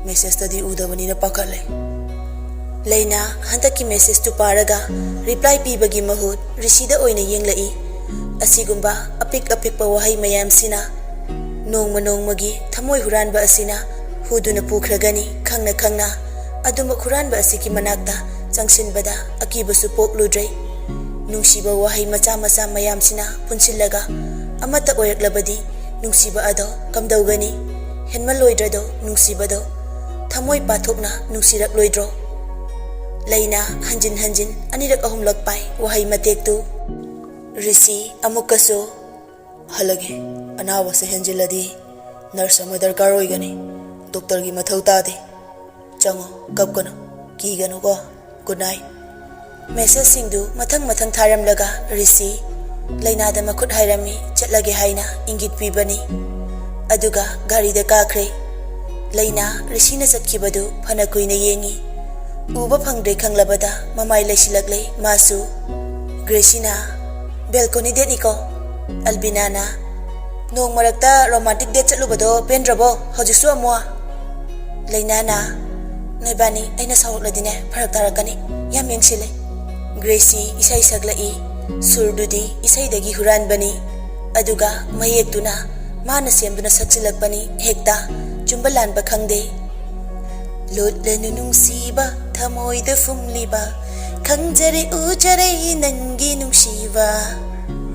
ꯃꯦꯁꯦꯖꯇꯗꯤ ꯎꯗꯕꯅꯤꯅ ꯄꯥꯈꯠꯂꯦ꯫ ꯂꯩꯅꯥ ꯍꯟꯗꯛꯀꯤ ꯃꯦꯁꯦꯖꯇꯨ ꯄꯥꯔꯒ ꯔꯤꯄ꯭ꯂꯥꯏ ꯄꯤꯕꯒꯤ ꯃꯍꯨꯠ ꯔꯤꯁꯤꯗ ꯑꯣꯏꯅ ꯌꯦꯡꯂꯛꯏ꯫ ꯑꯁꯤꯒꯨꯝꯕ ꯑꯄꯤꯛ ꯑꯄꯤꯛꯄ ꯋꯥꯍꯩ ꯃꯌꯥꯝꯁꯤꯅ ꯅꯣꯡꯃ ꯅꯣꯡꯃꯒꯤ ꯊꯃꯣꯏ ꯍꯨꯔꯥꯟꯕ ꯑꯁꯤꯅ ꯍꯨꯗꯨꯅ ꯄꯨꯈ꯭ꯔꯒꯅꯤ꯫ ꯈꯪꯅ ꯈꯪꯅ ꯑꯗꯨꯃꯛ ꯍꯨꯔꯥꯟꯕ ꯑꯁꯤꯒꯤ ꯃꯅꯥꯛꯇ ꯆꯪꯁꯤꯟꯕꯗ ꯑꯀꯤꯕꯁꯨ ꯄꯣꯛꯂꯨꯗ꯭ꯔꯦ꯫ ꯅꯨꯡꯁꯤꯕ ꯋꯥꯍꯩ ꯃꯆꯥ ꯃꯆꯥ ꯃꯌꯥꯝꯁꯤꯅ ꯄꯨꯟꯁꯤꯜꯂꯒ ꯑꯃꯠꯇ ꯑꯣꯏꯔꯛꯂꯕꯗꯤ ꯅꯨꯡꯁꯤꯕ ꯑꯗꯣ ꯀꯝꯗꯧꯒꯅꯤ? ꯍꯦꯟꯃꯜꯂꯣꯏꯗ꯭ꯔꯗꯣ ꯅꯨꯡꯁꯤꯕꯗꯣ? ꯊꯃꯣꯏ ꯄꯥꯊꯣꯛꯅ ꯅꯨꯡꯁꯤꯔꯛꯂꯣꯏꯗ꯭ꯔꯣ? ꯂꯩꯅꯥ ꯍꯟꯖꯤꯟ ꯍꯟꯖꯤꯟ ꯑꯅꯤꯔꯛ ꯑꯍꯨꯝꯂꯛ ꯄꯥꯏ ꯋꯥꯍꯩ ꯃꯇꯦꯛꯇꯨ꯫ ꯔꯤꯁꯤ ꯑꯃꯨꯛꯀꯁꯨ, "ꯍꯜꯂꯒꯦ꯫ ꯑꯅꯥꯕꯁꯦ ꯍꯦꯟꯖꯤꯜꯂꯗꯤ ꯅꯔꯁ ꯑꯃ ꯗꯔꯀꯥꯔ ꯑꯣꯏꯒꯅꯤ꯫ ꯗꯣꯛꯇꯔꯒꯤ ꯃꯊꯧ ꯇꯥꯗꯦ꯫ ꯆꯪꯉꯣ, ꯀꯞꯀꯅꯨ, ꯀꯤꯒꯅꯨꯀꯣ꯫ Good night." ꯃꯦꯁꯦꯖꯁꯤꯡꯗꯨ ꯃꯊꯪ ꯃꯊꯪ ꯊꯥꯔꯝꯂꯒ ꯔꯤꯁꯤ ꯂꯩꯅꯥꯗ ꯃꯈꯨꯠ ꯍꯥꯏꯔꯝꯃꯤ, ꯆꯠꯂꯒꯦ ꯍꯥꯏꯅ ꯏꯪꯒꯤꯠ ꯄꯤꯕꯅꯤ꯫ ꯑꯗꯨꯒ ꯒꯥꯔꯤꯗ ꯀꯥꯈ꯭ꯔꯦ꯫ ꯂꯩꯅꯥ ꯔꯤꯁꯤꯅ ꯆꯠꯈꯤꯕꯗꯨ ꯐꯅ ꯀꯨꯏꯅ ꯌꯦꯡꯉꯤ꯫ ꯎꯕ ꯐꯪꯗ꯭ꯔꯦ ꯈꯪꯂꯕꯗ ꯃꯃꯥꯏ ꯂꯩꯁꯤꯜꯂꯛꯂꯦ ꯃꯥꯁꯨ꯫ ꯒ꯭ꯔꯦꯁꯤꯅ, "ꯕꯦꯜꯀꯣꯅꯤ ꯗꯦꯠꯅꯤꯀꯣ?" ꯑꯜꯕꯤꯅꯥꯅ, "ꯅꯣꯡ ꯃꯔꯛꯇ ꯔꯣꯃꯥꯟꯇꯤꯛ ꯗꯦꯠ ꯆꯠꯂꯨꯕꯗꯣ ꯄꯦꯟꯗ꯭ꯔꯕꯣ ꯍꯧꯖꯤꯛꯁꯨ ꯑꯃꯨꯛ?" ꯂꯩꯅꯥꯅ, "ꯅꯣꯏꯕꯥꯅꯤ ꯑꯩꯅ ꯁꯥꯎꯔꯛꯂꯗꯤꯅꯦ ꯐꯔꯛ ꯇꯥꯔꯛꯀꯅꯤ, ꯌꯥꯝ ꯌꯦꯡꯁꯤꯜꯂꯦ꯫" ꯒ꯭ꯔꯦꯁꯤ ꯏꯁꯩ ꯁꯛꯂꯛꯏ꯫ ꯁꯨꯔꯗꯨꯗꯤ ꯏꯁꯩꯗꯒꯤ ꯍꯨꯔꯥꯟꯕꯅꯤ, ꯑꯗꯨꯒ ꯃꯌꯦꯛꯇꯨꯅ ꯃꯥꯅ ꯁꯦꯝꯗꯨꯅ ꯁꯛꯆꯤꯜꯂꯛꯄꯅꯤ꯫ ꯍꯦꯛꯇ ꯆꯨꯝꯕ ꯂꯥꯟꯕ ꯈꯪꯗꯦ꯫ "ꯂꯣꯠꯂꯅꯨ ꯅꯨꯡꯁꯤꯕ ꯊꯃꯣꯏꯗ ꯐꯨꯝꯂꯤꯕ, ꯈꯪꯖꯔꯦ ꯎꯖꯔꯦ ꯅꯪꯒꯤ ꯅꯨꯡꯁꯤꯕ꯫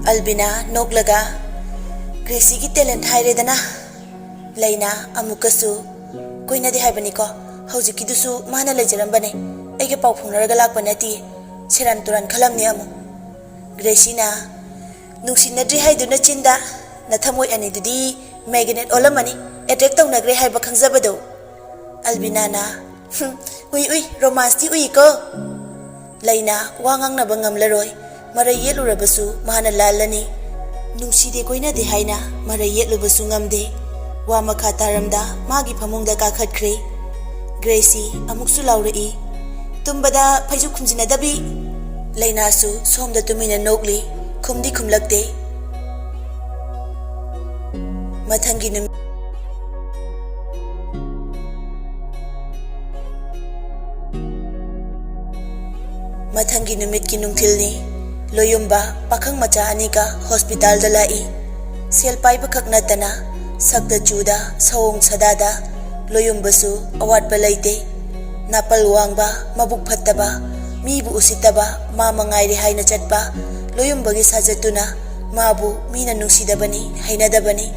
ꯑꯜꯕꯤꯅꯥ ꯅꯣꯛꯂꯒ, "ꯒ꯭ꯔꯦꯁꯤꯒꯤ ꯇꯦꯂꯦꯟꯠ ꯍꯥꯏꯔꯦꯗꯅ, ꯂꯩꯅꯥ ꯑꯃꯨꯛꯀꯁꯨ ꯀꯣꯏꯅꯗꯦ ꯍꯥꯏꯕꯅꯤꯀꯣ꯫ ꯍꯧꯖꯤꯛꯀꯤꯗꯨꯁꯨ ꯃꯥꯅ ꯂꯩꯖꯔꯝꯕꯅꯦ, ꯑꯩꯒ ꯄꯥꯎ ꯐꯥꯎꯅꯔꯒ ꯂꯥꯛꯄ ꯅꯠꯇꯤꯌꯦ꯫ ꯁꯦꯔꯥꯟ ꯇꯨꯔꯥꯟ ꯈꯜꯂꯝꯅꯦ ꯑꯃꯨꯛ꯫" ꯒ꯭ꯔꯦꯁꯤꯅ, "ꯅꯨꯡꯁꯤꯅꯗ꯭ꯔꯤ ꯍꯥꯏꯗꯨꯅ ꯆꯤꯟꯗ, ꯅꯊꯃꯣꯏ ꯑꯅꯤꯗꯨꯗꯤ ꯃꯦꯒꯅꯦꯠ ꯑꯣꯜꯂꯝꯃꯅꯤ, ꯑꯦꯇ꯭ꯔꯦꯛ ꯇꯧꯅꯈ꯭ꯔꯦ ꯍꯥꯏꯕ ꯈꯪꯖꯕꯗꯣ꯫" ꯑꯜꯕꯤꯅꯥꯅ, "ꯍꯨꯝ, ꯎꯏ ꯎꯏ, ꯔꯣꯃꯥꯟꯁꯇꯤ ꯎꯏꯀꯣ꯫" ꯂꯩꯅꯥ ꯋꯥ ꯉꯥꯡꯅꯕ ꯉꯝꯂꯔꯣꯏ꯫ ꯃꯔꯩ ꯌꯦꯠꯂꯨꯔꯕꯁꯨ ꯃꯥꯅ ꯂꯥꯜꯂꯅꯤ꯫ ꯅꯨꯡꯁꯤꯗꯦ ꯀꯣꯏꯅꯗꯦ ꯍꯥꯏꯅ ꯃꯔꯩ ꯌꯦꯠꯂꯨꯕꯁꯨ ꯉꯝꯗꯦ꯫ ꯋꯥ ꯃꯈꯥ ꯇꯥꯔꯝꯗ ꯃꯥꯒꯤ ꯐꯃꯨꯡꯗ ꯀꯥꯈꯠꯈ꯭ꯔꯦ꯫ ꯒ꯭ꯔꯦꯁꯤ ꯑꯃꯨꯛꯁꯨ ꯂꯥꯎꯔꯛꯏ, "ꯇꯨꯝꯕꯗ ꯐꯩꯖꯨꯞ ꯈꯨꯝꯖꯤꯟꯅꯗꯕꯤ!" ꯂꯩꯅꯥꯁꯨ ꯁꯣꯝꯗ ꯇꯨꯃꯤꯟꯅ ꯅꯣꯛꯂꯤ, ꯈꯨꯝꯗꯤ ꯈꯨꯝꯂꯛꯇꯦ꯫ ꯃꯊꯪꯒꯤ ꯅꯨꯃꯤꯠ ꯃꯊꯪꯒꯤ ꯅꯨꯃꯤꯠꯀꯤ ꯅꯨꯡꯊꯤꯜꯅꯤ꯫ ꯂꯣꯌꯨꯝꯕ ꯄꯥꯈꯪ ꯃꯆꯥ ꯑꯅꯤꯒ ꯍꯣꯁꯄꯤꯇꯥꯜꯗ ꯂꯥꯛꯏ꯫ ꯁꯦꯜ ꯄꯥꯏꯕꯈꯛ ꯅꯠꯇꯅ ꯁꯛꯇ ꯆꯨꯗ, ꯁꯑꯣꯡ ꯁꯥꯗꯥꯗ ꯂꯣꯌꯨꯝꯕꯁꯨ ꯑꯋꯥꯠꯄ ꯂꯩꯇꯦ꯫ ꯅꯥꯄꯜ ꯋꯥꯡꯕ, ꯃꯕꯨꯛ ꯐꯠꯇꯕ, ꯃꯤꯕꯨ ꯎꯁꯤꯠꯇꯕ, ꯃꯥ ꯃꯉꯥꯏꯔꯦ ꯍꯥꯏꯅ ꯆꯠꯄ ꯂꯣꯌꯨꯝꯕꯒꯤ ꯁꯥꯖꯠꯇꯨꯅ ꯃꯥꯕꯨ ꯃꯤꯅ ꯅꯨꯡꯁꯤꯗꯕꯅꯤ, ꯍꯩꯅꯗꯕꯅꯤ꯫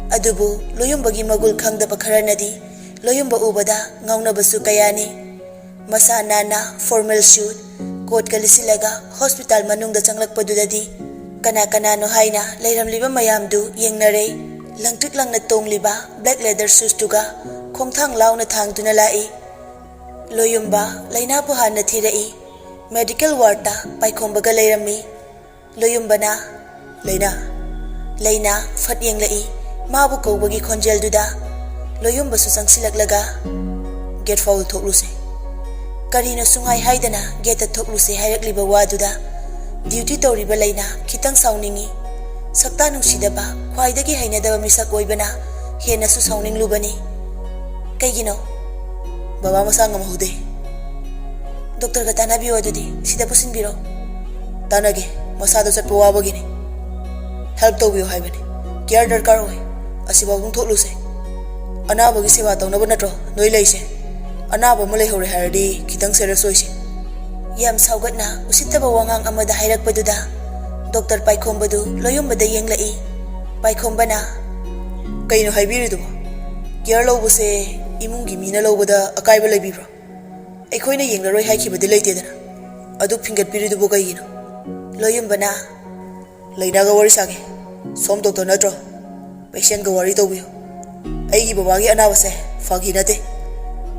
ꯑꯗꯨꯕꯨ ꯂꯣꯌꯨꯝꯕꯒꯤ ꯃꯒꯨꯜ ꯈꯪꯗꯕ ꯈꯔꯅꯗꯤ ꯂꯣꯌꯨꯝꯕ ꯎꯕꯗ ꯉꯥꯎꯅꯕꯁꯨ ꯀꯌꯥꯅꯤ꯫ ꯃꯁꯥ ꯅꯥꯟꯅ ꯐꯣꯔꯃꯦꯜ ꯁꯨꯠ, ꯀꯣꯠꯀ ꯂꯤꯠꯁꯤꯜꯂꯒ ꯍꯣꯁꯄꯤꯇꯥꯜ ꯃꯅꯨꯡꯗ ꯆꯪꯂꯛꯄꯗꯨꯗꯗꯤ ꯀꯅꯥ ꯀꯅꯥꯅꯣ ꯍꯥꯏꯅ ꯂꯩꯔꯝꯂꯤꯕ ꯃꯌꯥꯝꯗꯨ ꯌꯦꯡꯅꯔꯦ꯫ ꯂꯪꯇ꯭ꯔꯤꯛ ꯂꯪꯅ ꯇꯣꯡꯂꯤꯕ ꯕ꯭ꯂꯦꯛ ꯂꯦꯗꯔ ꯁꯨꯁꯇꯨꯒ ꯈꯣꯡꯊꯥꯡ ꯂꯥꯎꯅ ꯊꯥꯡꯗꯨꯅ ꯂꯥꯛꯏ꯫ ꯂꯣꯌꯨꯝꯕ ꯂꯩꯅꯥꯕꯨ ꯍꯥꯟꯅ ꯊꯤꯔꯛꯏ꯫ ꯃꯦꯗꯤꯀꯦꯜ ꯋꯥꯔꯗꯇ ꯄꯥꯏꯈꯣꯝꯕꯒ ꯂꯩꯔꯝꯃꯤ꯫ ꯂꯣꯌꯨꯝꯕꯅ, "ꯂꯩꯅꯥ!" ꯂꯩꯅꯥ ꯐꯠ ꯌꯦꯡꯂꯛꯏ꯫ ꯃꯥꯕꯨ ꯀꯧꯕꯒꯤ ꯈꯣꯟꯖꯦꯜꯗꯨꯗ ꯂꯣꯌꯨꯝꯕꯁꯨ ꯆꯪꯁꯤꯜꯂꯛꯂꯒ, "ꯒꯦꯠ ꯐꯥꯎꯗ ꯊꯣꯛꯂꯨꯁꯦ꯫" ꯀꯔꯤꯅꯣ ꯁꯨꯡꯍꯥꯏ ꯍꯥꯏꯗꯅ ꯒꯦꯠꯇ ꯊꯣꯛꯂꯨꯁꯦ ꯍꯥꯏꯔꯛꯂꯤꯕ ꯋꯥꯗꯨꯗ ꯗ꯭ꯌꯨꯇꯤ ꯇꯧꯔꯤꯕ ꯂꯩꯅꯥ ꯈꯤꯇꯪ ꯁꯥꯎꯅꯤꯡꯏ꯫ ꯁꯛꯇꯥ ꯅꯨꯡꯁꯤꯗꯕ, ꯈ꯭ꯋꯥꯏꯗꯒꯤ ꯍꯩꯅꯗꯕ ꯃꯤꯁꯛ ꯑꯣꯏꯕꯅ ꯍꯦꯟꯅꯁꯨ ꯁꯥꯎꯅꯤꯡꯂꯨꯕꯅꯤ꯫ "ꯀꯩꯒꯤꯅꯣ?" "ꯕꯕꯥ ꯃꯁꯥ ꯉꯝꯍꯧꯗꯦ꯫" "ꯗꯣꯛꯇꯔꯒ ꯇꯥꯟꯅꯕꯤꯌꯣ, ꯑꯗꯨꯗꯤ ꯁꯤꯗ ꯄꯨꯁꯤꯟꯕꯤꯔꯣ꯫" "ꯇꯥꯟꯅꯒꯦ, ꯃꯁꯥꯗꯣ ꯆꯠꯄ ꯋꯥꯕꯒꯤꯅꯤ꯫ ꯍꯦꯜꯞ ꯇꯧꯕꯤꯌꯣ ꯍꯥꯏꯕꯅꯤ꯫ ꯀꯤꯌꯔ ꯗꯔꯀꯥꯔ ꯑꯣꯏ꯫ ꯑꯁꯤꯐꯥꯎꯗꯨꯝ ꯊꯣꯛꯂꯨꯁꯦ꯫ ꯑꯅꯥꯕꯒꯤ ꯁꯦꯕꯥ ꯇꯧꯅꯕ ꯅꯠꯇ꯭ꯔꯣ ꯅꯣꯏ ꯂꯩꯁꯦ? ꯑꯅꯥꯕ ꯑꯃ ꯂꯩꯍꯧꯔꯦ ꯍꯥꯏꯔꯗꯤ ꯈꯤꯇꯪ ꯁꯦꯔꯤꯌꯁ ꯑꯣꯏꯁꯦ꯫ ꯌꯥꯝ ꯁꯥꯎꯒꯠꯅ ꯎꯁꯤꯠꯇꯕ ꯋꯥꯉꯥꯡ ꯑꯃꯗ ꯍꯥꯏꯔꯛꯄꯗꯨꯗ ꯗꯣꯛꯇꯔ ꯄꯥꯏꯈꯣꯝꯕꯗꯨ ꯂꯣꯌꯨꯝꯕꯗ ꯌꯦꯡꯂꯛꯏ꯫ ꯄꯥꯏꯈꯣꯝꯕꯅ, "ꯀꯩꯅꯣ ꯍꯥꯏꯕꯤꯔꯤꯗꯨꯕꯣ? ꯀꯤꯌꯔ ꯂꯧꯕꯁꯦ ꯏꯃꯨꯡꯒꯤ ꯃꯤꯅ ꯂꯧꯕꯗ ꯑꯀꯥꯏꯕ ꯂꯩꯕꯤꯕ꯭ꯔꯣ? ꯑꯩꯈꯣꯏꯅ ꯌꯦꯡꯂꯔꯣꯏ ꯍꯥꯏꯈꯤꯕꯗꯤ ꯂꯩꯇꯦꯗꯅ꯫ ꯑꯗꯨ ꯐꯤꯡꯒꯠꯄꯤꯔꯤꯗꯨꯕꯨ ꯀꯩꯒꯤꯅꯣ?" ꯂꯣꯌꯨꯝꯕꯅ, "ꯂꯩꯅꯥꯒ ꯋꯥꯔꯤ ꯁꯥꯒꯦ꯫ ꯁꯣꯝ ꯗꯣꯛꯇꯔ ꯅꯠꯇ꯭ꯔꯣ? ꯄꯦꯁꯦꯟꯒ ꯋꯥꯔꯤ ꯇꯧꯕꯤꯌꯨ꯫ ꯑꯩꯒꯤ ꯕꯕꯥꯒꯤ ꯑꯅꯥꯕꯁꯦ ꯐꯥꯒꯤ ꯅꯠꯇꯦ꯫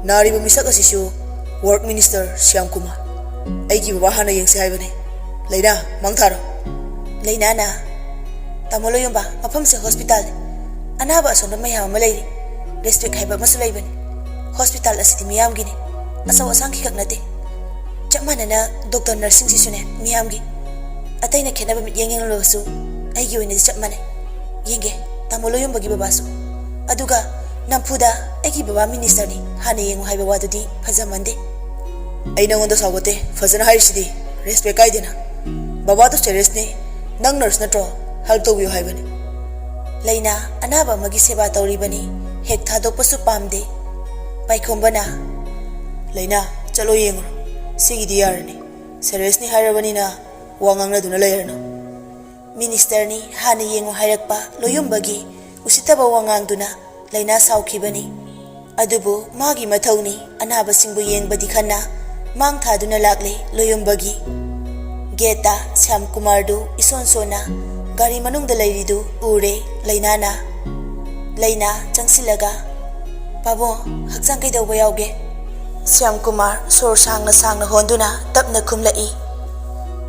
ꯅꯥꯔꯤꯕ ꯃꯤꯁꯛ ꯑꯁꯤꯁꯨ ꯋꯥꯔꯛ ꯃꯤꯅꯤꯁꯇꯔ ꯁ꯭ꯌꯥꯝ ꯀꯨꯃꯥꯔ꯫ ꯑꯩꯒꯤ ꯕꯕꯥ ꯍꯥꯟꯅ ꯌꯦꯡꯁꯦ ꯍꯥꯏꯕꯅꯤ꯫ ꯂꯩꯅꯥ, ꯃꯥꯡ ꯊꯥꯔꯣ꯫" ꯂꯩꯅꯥꯅ, "ꯇꯥꯃꯣ ꯂꯣꯌꯨꯝꯕ, ꯃꯐꯝꯁꯦ ꯍꯣꯁꯄꯤꯇꯥꯜꯅꯤ꯫ ꯑꯅꯥꯕ ꯑꯁꯣꯟꯕ ꯃꯌꯥꯝ ꯑꯃ ꯂꯩꯔꯤ꯫ ꯔꯦꯁꯄꯦꯛ ꯍꯥꯏꯕ ꯑꯃꯁꯨ ꯂꯩꯕꯅꯤ꯫ ꯍꯣꯁꯄꯤꯇꯥꯜ ꯑꯁꯤꯗꯤ ꯃꯤꯌꯥꯝꯒꯤꯅꯤ꯫ ꯑꯆꯧ ꯑꯁꯥꯡꯒꯤ ꯈꯛ ꯅꯠꯇꯦ꯫ ꯆꯞ ꯃꯥꯟꯅꯅ ꯗꯣꯛꯇꯔ ꯅꯔꯁꯁꯤꯡꯁꯤꯁꯨꯅꯦ ꯃꯤꯌꯥꯝꯒꯤ꯫ ꯑꯇꯩꯅ ꯈꯦꯠꯅꯕ ꯃꯤꯠꯌꯦꯡ ꯌꯦꯡꯂꯕꯁꯨ ꯑꯩꯒꯤ ꯑꯣꯏꯅꯗꯤ ꯆꯞ ꯃꯥꯟꯅꯩ꯫ ꯌꯦꯡꯒꯦ, ꯇꯥꯃꯣ ꯂꯣꯌꯨꯝꯕꯒꯤ ꯕꯕꯥꯁꯨ꯫ ꯑꯗꯨꯒ ꯅꯝꯐꯨꯗ ꯑꯩꯒꯤ ꯕꯕꯥ ꯃꯤꯅꯤꯁꯇꯔꯅꯤ, ꯍꯥꯟꯅ ꯌꯦꯡꯉꯨ ꯍꯥꯏꯕ ꯋꯥꯗꯨꯗꯤ ꯐꯖꯃꯟꯗꯦ꯫" "ꯑꯩ ꯅꯉꯣꯟꯗ ꯁꯥꯎꯒꯠꯇꯦ, ꯐꯖꯅ ꯍꯥꯏꯔꯤꯁꯤꯗꯤ꯫ ꯔꯦꯁꯄꯦꯛ ꯀꯥꯏꯗꯦꯅ꯫ ꯕꯕꯥꯗꯣ ꯁꯦꯔꯤꯌꯁꯅꯤ, ꯅꯪ ꯅꯔꯁ ꯅꯠꯇ꯭ꯔꯣ? ꯍꯦꯜꯞ ꯇꯧꯕꯤꯌꯨ ꯍꯥꯏꯕꯅꯤ꯫" ꯂꯩꯅꯥ ꯑꯅꯥꯕ ꯑꯃꯒꯤ ꯁꯦꯕꯥ ꯇꯧꯔꯤꯕꯅꯤ, ꯍꯦꯛ ꯊꯥꯗꯣꯛꯄꯁꯨ ꯄꯥꯝꯗꯦ꯫ ꯄꯥꯏꯈꯣꯝꯕꯅ, "ꯂꯩꯅꯥ, ꯆꯠꯂꯣ ꯌꯦꯡꯉꯨꯔꯣ꯫ ꯁꯤꯒꯤꯗꯤ ꯌꯥꯔꯅꯤ꯫ ꯁꯦꯔꯤꯌꯁꯅꯤ ꯍꯥꯏꯔꯕꯅꯤꯅ ꯋꯥ ꯉꯥꯡꯅꯗꯨꯅ ꯂꯩꯔꯅꯨ꯫" ꯃꯤꯅꯤꯁꯇꯔꯅꯤ ꯍꯥꯟꯅ ꯌꯦꯡꯉꯨ ꯍꯥꯏꯔꯛꯄ ꯂꯣꯌꯨꯝꯕꯒꯤ ꯎꯁꯤꯠꯇꯕ ꯋꯥꯉꯥꯡꯗꯨꯅ ꯂꯩꯅꯥ ꯁꯥꯎꯈꯤꯕꯅꯤ꯫ ꯑꯗꯨꯕꯨ ꯃꯥꯒꯤ ꯃꯊꯧꯅꯤ ꯑꯅꯥꯕꯁꯤꯡꯕꯨ ꯌꯦꯡꯕꯗꯤ ꯈꯟꯅ ꯃꯥꯡ ꯊꯥꯗꯨꯅ ꯂꯥꯛꯂꯦ ꯂꯣꯌꯨꯝꯕꯒꯤ꯫ ꯒꯦꯠꯇ ꯁ꯭ꯌꯥꯝ ꯀꯨꯃꯥꯔꯗꯨ ꯏꯁꯣꯟ ꯁꯣꯟꯅ ꯒꯥꯔꯤ ꯃꯅꯨꯡꯗ ꯂꯩꯔꯤꯗꯨ ꯎꯔꯦ ꯂꯩꯅꯥꯅ꯫ ꯂꯩꯅꯥ ꯆꯪꯁꯤꯜꯂꯒ, "ꯄꯥꯕꯨꯡ, ꯍꯛꯆꯥꯡ ꯀꯩꯗꯧꯕ ꯌꯥꯎꯒꯦ?" ꯁ꯭ꯌꯥꯝ ꯀꯨꯃꯥꯔ ꯁꯣꯔ ꯁꯥꯡꯅ ꯁꯥꯡꯅ ꯍꯣꯟꯗꯨꯅ ꯇꯞꯅ ꯈꯨꯝꯂꯛꯏ,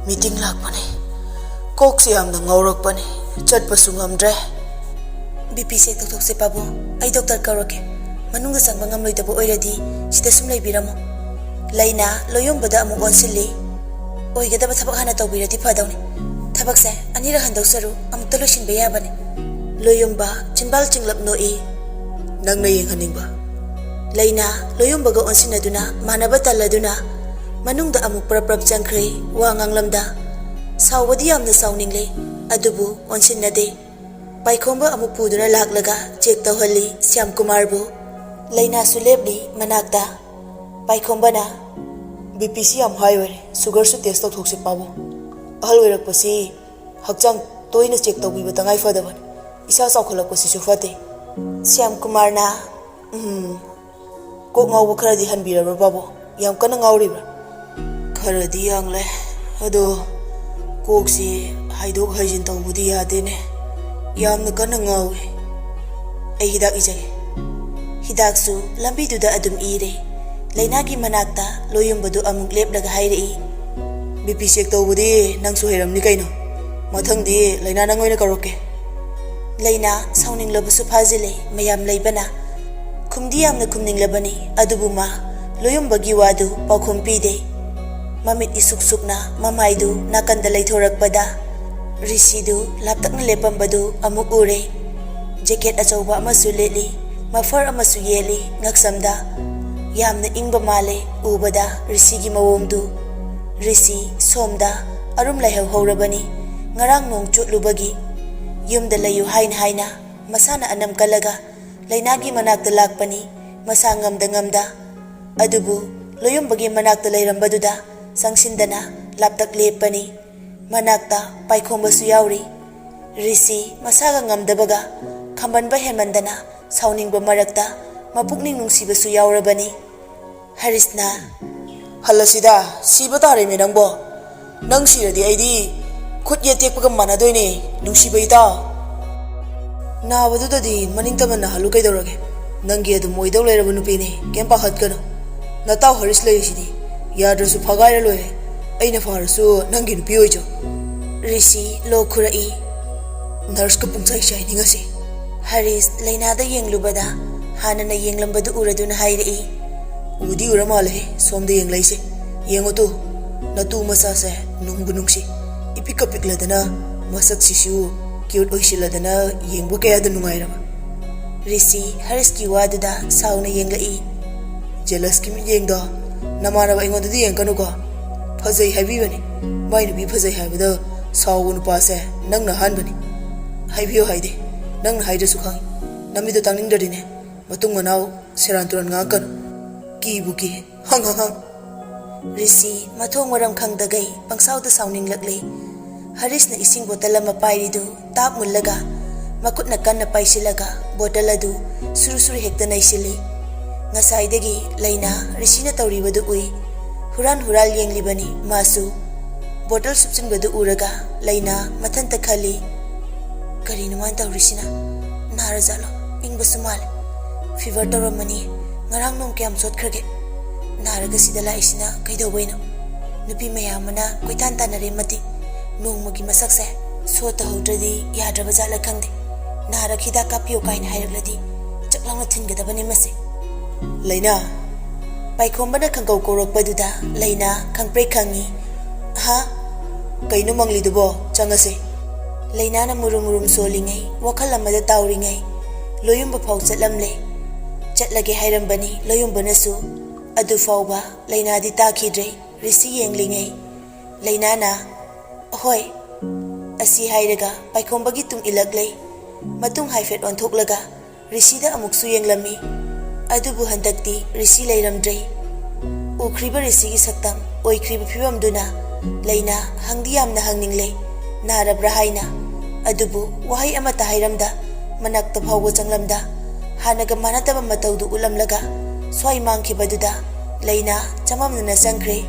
"ꯃꯤꯇꯤꯡ ꯂꯥꯛꯄꯅꯦ꯫ ꯀꯣꯛꯁꯦ ꯌꯥꯝꯅ ꯉꯥꯎꯔꯛꯄꯅꯦ꯫ ꯆꯠꯄꯁꯨ ꯉꯝꯗ꯭ꯔꯦ꯫" "ꯕꯤ ꯄꯤ ꯆꯦꯛ ꯇꯧꯊꯣꯛꯁꯦ ꯄꯥꯕꯨꯡ, ꯑꯩ ꯗꯣꯛꯇꯔ ꯀꯧꯔꯛꯀꯦ꯫ ꯃꯅꯨꯡꯗ ꯆꯪꯕ ꯉꯝꯂꯣꯏꯗꯕ ꯑꯣꯏꯔꯗꯤ ꯁꯤꯗ ꯁꯨꯝ ꯂꯩꯕꯤꯔꯝꯃꯣ꯫" ꯂꯩꯅꯥ ꯂꯣꯌꯨꯝꯕꯗ ꯑꯃꯨꯛ ꯑꯣꯟꯁꯤꯜꯂꯤ꯫ "ꯑꯣꯏꯒꯗꯕ ꯊꯕꯛ ꯍꯥꯟꯅ ꯇꯧꯕꯤꯔꯗꯤ ꯐꯗꯧꯅꯤ꯫ ꯊꯕꯛꯁꯦ ꯑꯅꯤꯔꯛ ꯍꯟꯗꯧ ꯁꯔꯨꯛ ꯑꯃꯨꯛꯇ ꯂꯣꯏꯁꯤꯟꯕ ꯌꯥꯕꯅꯤ꯫" ꯂꯣꯌꯨꯝꯕ ꯆꯤꯟꯕꯥꯜ ꯆꯤꯡꯂꯞ ꯅꯣꯛꯏ꯫ "ꯅꯪꯅ ꯌꯦꯡꯍꯟꯅꯤꯡꯕ?" ꯂꯩꯅꯥ ꯂꯣꯌꯨꯝꯕꯒ ꯑꯣꯟꯁꯤꯟꯅꯗꯨꯅ ꯃꯥꯟꯅꯕ ꯇꯜꯂꯗꯨꯅ ꯃꯅꯨꯡꯗ ꯑꯃꯨꯛ ꯄ꯭ꯔꯞ ꯄ꯭ꯔꯞ ꯆꯪꯈ꯭ꯔꯦ꯫ ꯋꯥ ꯉꯥꯡꯂꯝꯗ ꯁꯥꯎꯕꯗꯤ ꯌꯥꯝꯅ ꯁꯥꯎꯅꯤꯡꯂꯦ, ꯑꯗꯨꯕꯨ ꯑꯣꯟꯁꯤꯟꯅꯗꯦ꯫ ꯄꯥꯏꯈꯣꯝꯕ ꯑꯃꯨꯛ ꯄꯨꯗꯨꯅ ꯂꯥꯛꯂꯒ ꯆꯦꯛ ꯇꯧꯍꯜꯂꯤ ꯁ꯭ꯌꯥꯝ ꯀꯨꯃꯥꯔꯕꯨ꯫ ꯂꯩꯅꯥꯁꯨ ꯂꯦꯞꯂꯤ ꯃꯅꯥꯛꯇ꯫ ꯄꯥꯏꯈꯣꯝꯕꯅ, "ꯕꯤ ꯄꯤꯁꯤ ꯌꯥꯝ ꯍꯥꯏ ꯑꯣꯏꯔꯦ, ꯁꯨꯒꯔꯁꯨ ꯇꯦꯁ ꯇꯧꯊꯣꯛꯁꯤ ꯄꯥꯕꯨꯡ꯫ ꯑꯍꯜ ꯑꯣꯏꯔꯛꯄꯁꯤ ꯍꯛꯆꯥꯡ ꯇꯣꯏꯅ ꯆꯦꯛ ꯇꯧꯕꯤꯕ ꯇꯉꯥꯏ ꯐꯗꯕꯅꯤ꯫ ꯏꯁꯥ ꯆꯥꯎꯈꯠꯂꯛꯄꯁꯤꯁꯨ ꯐꯠꯇꯦ꯫" ꯁ꯭ꯌꯥꯝ ꯀꯨꯃꯥꯔꯅ, "ꯎꯝ, ꯀꯣꯛ ꯉꯥꯎꯕ ꯈꯔꯗꯤ ꯍꯟꯕꯤꯔꯕ꯭ꯔꯥ ꯄꯥꯕꯨꯡ? ꯌꯥꯝ ꯀꯟꯅ ꯉꯥꯎꯔꯤꯕ꯭ꯔꯥ?" "ꯈꯔꯗꯤ ꯌꯥꯡꯂꯦ, ꯑꯗꯣ ꯀꯣꯛꯁꯤ ꯍꯥꯏꯗꯣꯛ ꯍꯥꯏꯖꯤꯟ ꯇꯧꯕꯗꯤ ꯌꯥꯗꯦꯅꯦ꯫ ꯌꯥꯝꯅ ꯀꯟꯅ ꯉꯥꯎꯋꯦ꯫ ꯑꯩ ꯍꯤꯗꯥꯛ ꯏꯖꯒꯦ꯫" ꯍꯤꯗꯥꯛꯁꯨ ꯂꯝꯕꯤꯗꯨꯗ ꯑꯗꯨꯝ ꯏꯔꯦ꯫ ꯂꯩꯅꯥꯒꯤ ꯃꯅꯥꯛꯇ ꯂꯣꯌꯨꯝꯕꯗꯨ ꯑꯃꯨꯛ ꯂꯦꯞꯂꯒ ꯍꯥꯏꯔꯛꯏ, "ꯕꯤ ꯄꯤ ꯆꯦꯛ ꯇꯧꯕꯗꯤ ꯅꯪꯁꯨ ꯍꯩꯔꯝꯅꯤ ꯀꯩꯅꯣ꯫ ꯃꯊꯪꯗꯤ ꯂꯩꯅꯥ ꯅꯪ ꯑꯣꯏꯅ ꯀꯧꯔꯛꯀꯦ꯫" ꯂꯩꯅꯥ ꯁꯥꯎꯅꯤꯡꯂꯕꯁꯨ ꯐꯥꯖꯤꯜꯂꯦ꯫ ꯃꯌꯥꯝ ꯂꯩꯕꯅ ꯈꯨꯝꯗꯤ ꯌꯥꯝꯅ ꯈꯨꯝꯅꯤꯡꯂꯕꯅꯤ, ꯑꯗꯨꯕꯨ ꯃꯥ ꯂꯣꯌꯨꯝꯕꯒꯤ ꯋꯥꯗꯨ ꯄꯥꯎꯈꯨꯝ ꯄꯤꯗꯦ꯫ ꯃꯃꯤꯠ ꯏꯁꯨꯛ ꯁꯨꯛꯅ ꯃꯃꯥꯏꯗꯨ ꯅꯥꯀꯟꯗ ꯂꯩꯊꯣꯔꯛꯄꯗ ꯔꯤꯁꯤꯗꯨ ꯂꯥꯞꯇꯛꯅ ꯂꯦꯞꯄꯝꯕꯗꯨ ꯑꯃꯨꯛ ꯎꯔꯦ꯫ ꯖꯦꯀꯦꯠ ꯑꯆꯧꯕ ꯑꯃꯁꯨ ꯂꯤꯠꯂꯤ, ꯃꯐꯔ ꯑꯃꯁꯨ ꯌꯦꯜꯂꯤ ꯉꯛꯁꯝꯗ꯫ ꯌꯥꯝꯅ ꯏꯪꯕ ꯃꯥꯜꯂꯦ ꯎꯕꯗ ꯔꯤꯁꯤꯒꯤ ꯃꯑꯣꯡꯗꯨ꯫ ꯔꯤꯁꯤ ꯁꯣꯝꯗ ꯑꯔꯨꯝ ꯂꯥꯏꯍꯧ ꯍꯧꯔꯕꯅꯤ꯫ ꯉꯔꯥꯡ ꯅꯣꯡ ꯆꯣꯠꯂꯨꯕꯒꯤ ꯌꯨꯝꯗ ꯂꯩꯌꯨ ꯍꯥꯏꯅ ꯍꯥꯏꯅ ꯃꯁꯥꯅ ꯑꯅꯝ ꯀꯜꯂꯒ ꯂꯩꯅꯥꯒꯤ ꯃꯅꯥꯛꯇ ꯂꯥꯛꯄꯅꯤ, ꯃꯁꯥ ꯉꯝꯗ ꯉꯝꯗ꯫ ꯑꯗꯨꯕꯨ ꯂꯣꯌꯨꯝꯕꯒꯤ ꯃꯅꯥꯛꯇ ꯂꯩꯔꯝꯕꯗꯨꯗ ꯆꯪꯁꯤꯟꯗꯅ ꯂꯥꯞꯇꯛ ꯂꯦꯞꯄꯅꯤ꯫ ꯃꯅꯥꯛꯇ ꯄꯥꯏꯈꯣꯝꯕꯁꯨ ꯌꯥꯎꯔꯤ꯫ ꯔꯤꯁꯤ ꯃꯁꯥꯒ ꯉꯝꯗꯕꯒ ꯈꯝꯕꯟꯕ ꯍꯦꯟꯃꯟꯗꯅ ꯁꯥꯎꯅꯤꯡꯕ ꯃꯔꯛꯇ ꯃꯄꯨꯛꯅꯤꯡ ꯅꯨꯡꯁꯤꯕꯁꯨ ꯌꯥꯎꯔꯕꯅꯤ꯫ ꯍꯔꯤꯁꯅ, "ꯍꯜꯂꯁꯤꯗ, ꯁꯤꯕ ꯇꯥꯔꯦꯃꯦ ꯅꯪꯕꯣ꯫ ꯅꯪ ꯁꯤꯔꯗꯤ ꯑꯩꯗꯤ ꯈꯨꯠ ꯌꯦꯠ ꯇꯦꯛꯄꯒ ꯃꯥꯟꯅꯗꯣꯏꯅꯦ, ꯅꯨꯡꯁꯤꯕ ꯏꯇꯥꯎ꯫ ꯅꯥꯕꯗꯨꯗꯗꯤ ꯃꯅꯤꯡ ꯇꯝꯅ ꯅꯥꯍꯜꯂꯨ ꯀꯩꯗꯧꯔꯒꯦ? ꯅꯪꯒꯤ ꯑꯗꯨꯝ ꯑꯣꯏꯗꯧ ꯂꯩꯔꯕ ꯅꯨꯄꯤꯅꯦ, ꯀꯩꯝ ꯄꯥꯈꯠꯀꯅꯨ꯫ ꯅꯇꯥꯎ ꯍꯔꯤꯁ ꯂꯩꯔꯤꯁꯤꯗꯤ, ꯌꯥꯗ꯭ꯔꯁꯨ ꯐꯥꯒꯥꯏꯔ ꯂꯣꯏꯔꯦ꯫ ꯑꯩꯅ ꯐꯥꯔꯁꯨ ꯅꯪꯒꯤ ꯅꯨꯄꯤ ꯑꯣꯏꯖꯧ꯫" ꯔꯤꯁꯤ ꯂꯣꯛ ꯈꯨꯔꯛꯏ꯫ "ꯅꯔꯁꯀ ꯄꯨꯡꯆꯥꯏ ꯆꯥꯏꯅꯤ ꯉꯁꯤ꯫" ꯍꯔꯤꯁ ꯂꯩꯅꯥꯗ ꯌꯦꯡꯂꯨꯕꯗ ꯍꯥꯟꯅꯅ ꯌꯦꯡꯂꯝꯕꯗꯨ ꯎꯔꯗꯨꯅ ꯍꯥꯏꯔꯛꯏ, "ꯎꯗꯤ ꯎꯔ ꯃꯥꯜꯂꯦꯍꯦ ꯁꯣꯝꯗ ꯌꯦꯡꯂꯛꯏꯁꯦ꯫ ꯌꯦꯡꯉꯨ ꯇꯨ, ꯅꯇꯨ ꯃꯆꯥꯁꯦ ꯅꯨꯡꯕꯨ ꯅꯨꯡꯁꯤ, ꯏꯄꯤꯛꯀ ꯄꯤꯛꯂꯗꯅ, ꯃꯁꯛꯁꯤꯁꯨ ꯀ꯭ꯌꯨꯠ ꯑꯣꯏꯁꯤꯜꯂꯗꯅ ꯌꯦꯡꯕ ꯀꯌꯥꯗ ꯅꯨꯡꯉꯥꯏꯔꯕ꯫" ꯔꯤꯁꯤ ꯍꯔꯤꯁꯀꯤ ꯋꯥꯗꯨꯗ ꯁꯥꯎꯅ ꯌꯦꯡꯂꯛꯏ꯫ "ꯖꯦꯂꯁꯀꯤ ꯃꯤꯠꯌꯦꯡꯗꯣ ꯅꯃꯥꯟꯅꯕ ꯑꯩꯉꯣꯟꯗꯗꯤ ꯌꯦꯡꯀꯅꯨꯀꯣ꯫ ꯐꯖꯩ ꯍꯥꯏꯕꯤꯕꯅꯤ, ꯃꯥꯏ ꯅꯨꯄꯤ ꯐꯖꯩ ꯍꯥꯏꯕꯗ ꯁꯥꯎꯕ ꯅꯨꯄꯥꯁꯦ ꯅꯪꯅ ꯑꯍꯥꯟꯕꯅꯤ꯫ ꯍꯥꯏꯕꯤꯌꯨ ꯍꯥꯏꯗꯦ, ꯅꯪꯅ ꯍꯥꯏꯗ꯭ꯔꯁꯨ ꯈꯪꯉꯤ꯫ ꯅꯃꯤꯠꯇꯣ ꯇꯥꯡꯅꯤꯡꯗ꯭ꯔꯗꯤꯅꯦ, ꯃꯇꯨꯡ ꯃꯅꯥꯎ ꯁꯦꯔꯥꯟ ꯇꯨꯔꯥꯟ ꯉꯥꯡꯉꯛꯀꯅꯨ꯫ ꯀꯤꯕꯨ ꯀꯤ꯫ ꯍꯪ ꯍꯪ ꯍꯪ꯫ ꯔꯤꯁꯤ ꯃꯊꯣꯡ ꯃꯔꯝ ꯈꯪꯗꯒꯩ ꯄꯪꯁꯥꯎꯗ ꯁꯥꯎꯅꯤꯡꯂꯛꯂꯦ꯫ ꯍꯔꯤꯁꯅ ꯏꯁꯤꯡ ꯕꯣꯇꯜ ꯑꯃ ꯄꯥꯏꯔꯤꯗꯨ ꯇꯥꯞ ꯃꯨꯜꯂꯒ, ꯃꯈꯨꯠꯅ ꯀꯟꯅ ꯄꯥꯏꯁꯤꯜꯂꯒ ꯕꯣꯇꯜ ꯑꯗꯨ ꯁꯨꯔꯨ ꯁꯨꯔꯨ ꯍꯦꯛꯇ ꯅꯩꯁꯤꯜꯂꯤ꯫ ꯉꯁꯥꯏꯗꯒꯤ ꯂꯩꯅꯥ ꯔꯤꯁꯤꯅ ꯇꯧꯔꯤꯕꯗꯨ ꯎꯏ꯫ ꯍꯨꯔꯥꯟ ꯍꯨꯔꯥꯟ ꯌꯦꯡꯂꯤꯕꯅꯤ ꯃꯥꯁꯨ꯫ ꯕꯣꯇꯜ ꯁꯨꯞꯆꯤꯟꯕꯗꯨ ꯎꯔꯒ ꯂꯩꯅꯥ ꯃꯊꯟꯇ ꯈꯜꯂꯤ, "ꯀꯔꯤꯅꯣ ꯃꯥꯅ ꯇꯧꯔꯤꯁꯤꯅ? ꯅꯥꯔꯖꯥꯠꯂꯣ? ꯏꯪꯕꯁꯨ ꯃꯥꯜꯂꯦ꯫ ꯐꯤꯚꯔ ꯇꯧꯔꯝꯃꯅꯤ꯫ ꯉꯔꯥꯡ ꯅꯣꯡ ꯀꯌꯥꯝ ꯆꯣꯠꯈ꯭ꯔꯒꯦ? ꯅꯥꯔꯒ ꯁꯤꯗ ꯂꯥꯛꯏꯁꯤꯅ ꯀꯩꯗꯧꯕꯩꯅꯣ? ꯅꯨꯄꯤ ꯃꯌꯥꯝ ꯑꯃꯅ ꯀꯣꯏꯇꯥꯟ ꯇꯥꯟꯅꯔꯦ ꯃꯇꯤꯛ꯫ ꯅꯣꯡꯃꯒꯤ ꯃꯁꯛꯁꯦ ꯁꯣ ꯇꯧꯍꯧꯗ꯭ꯔꯗꯤ ꯌꯥꯗ꯭ꯔꯕ ꯖꯥꯠꯂ ꯈꯪꯗꯦ꯫ ꯅꯥꯔꯒ ꯍꯤꯗꯥꯛ ꯀꯥꯞꯄꯤꯌꯨ ꯀꯥꯏꯅ ꯍꯥꯏꯔꯛꯂꯗꯤ ꯆꯥꯛ ꯂꯥꯎꯅ ꯊꯤꯟꯒꯗꯕꯅꯤ ꯃꯁꯦ꯫" "ꯂꯩꯅꯥ!" ꯄꯥꯏꯈꯣꯝꯕꯅ ꯈꯪꯀꯧ ꯀꯧꯔꯛꯄꯗꯨꯗ ꯂꯩꯅꯥ ꯈꯪꯄ꯭ꯔꯦꯛ ꯈꯪꯉꯤ꯫ "ꯍꯥ? ꯀꯩꯅꯣ ꯃꯪꯂꯤꯗꯨꯕꯣ? ꯆꯪꯉꯁꯦ꯫" ꯂꯩꯅꯥꯅ ꯃꯨꯔꯨꯝ ꯃꯨꯔꯨꯝ ꯁꯣꯜꯂꯤꯉꯩ, ꯋꯥꯈꯜ ꯑꯃꯗ ꯇꯥꯎꯔꯤꯉꯩ, ꯂꯣꯌꯨꯝꯕ ꯐꯥꯎ ꯆꯠꯂꯝꯂꯦ꯫ ꯆꯠꯂꯒꯦ ꯍꯥꯏꯔꯝꯕꯅꯤ ꯂꯣꯌꯨꯝꯕꯅꯁꯨ꯫ ꯑꯗꯨ ꯐꯥꯎꯕ ꯂꯩꯅꯥꯗꯤ ꯇꯥꯈꯤꯗ꯭ꯔꯦ꯫ ꯔꯤꯁꯤ ꯌꯦꯡꯂꯤꯉꯩ ꯂꯩꯅꯥꯅ, "ꯑꯍꯣꯏ," ꯑꯁꯤ ꯍꯥꯏꯔꯒ ꯄꯥꯏꯈꯣꯝꯕꯒꯤ ꯇꯨꯡ ꯏꯜꯂꯛꯂꯦ꯫ ꯃꯇꯨꯡ ꯍꯥꯏꯐꯦꯠ ꯑꯣꯟꯊꯣꯛꯂꯒ ꯔꯤꯁꯤꯗ ꯑꯃꯨꯛꯁꯨ ꯌꯦꯡꯂꯝꯃꯤ꯫ ꯑꯗꯨꯕꯨ ꯍꯟꯗꯛꯇꯤ ꯔꯤꯁꯤ ꯂꯩꯔꯝꯗ꯭ꯔꯦ꯫ ꯎꯈ꯭ꯔꯤꯕ ꯔꯤꯁꯤꯒꯤ ꯁꯛꯇꯝ, ꯑꯣꯏꯈ꯭ꯔꯤꯕ ꯐꯤꯕꯝꯗꯨꯅ ꯂꯩꯅꯥ ꯍꯪꯗꯤ ꯌꯥꯝꯅ ꯍꯪꯅꯤꯡꯂꯦ, ꯅꯥꯔꯕ꯭ꯔꯥ ꯍꯥꯏꯅ꯫ ꯑꯗꯨꯕꯨ ꯋꯥꯍꯩ ꯑꯃꯠꯇ ꯍꯥꯏꯔꯝꯗ, ꯃꯅꯥꯛꯇ ꯐꯥꯎꯕ ꯆꯪꯂꯝꯗ, ꯍꯥꯟꯅꯒ ꯃꯥꯟꯅꯗꯕ ꯃꯇꯧꯗꯨ ꯎꯠꯂꯝꯂꯒ ꯁ꯭ꯋꯥꯏ ꯃꯥꯡꯈꯤꯕꯗꯨꯗ ꯂꯩꯅꯥ ꯆꯃꯝꯅꯅ ꯆꯪꯈ꯭ꯔꯦ꯫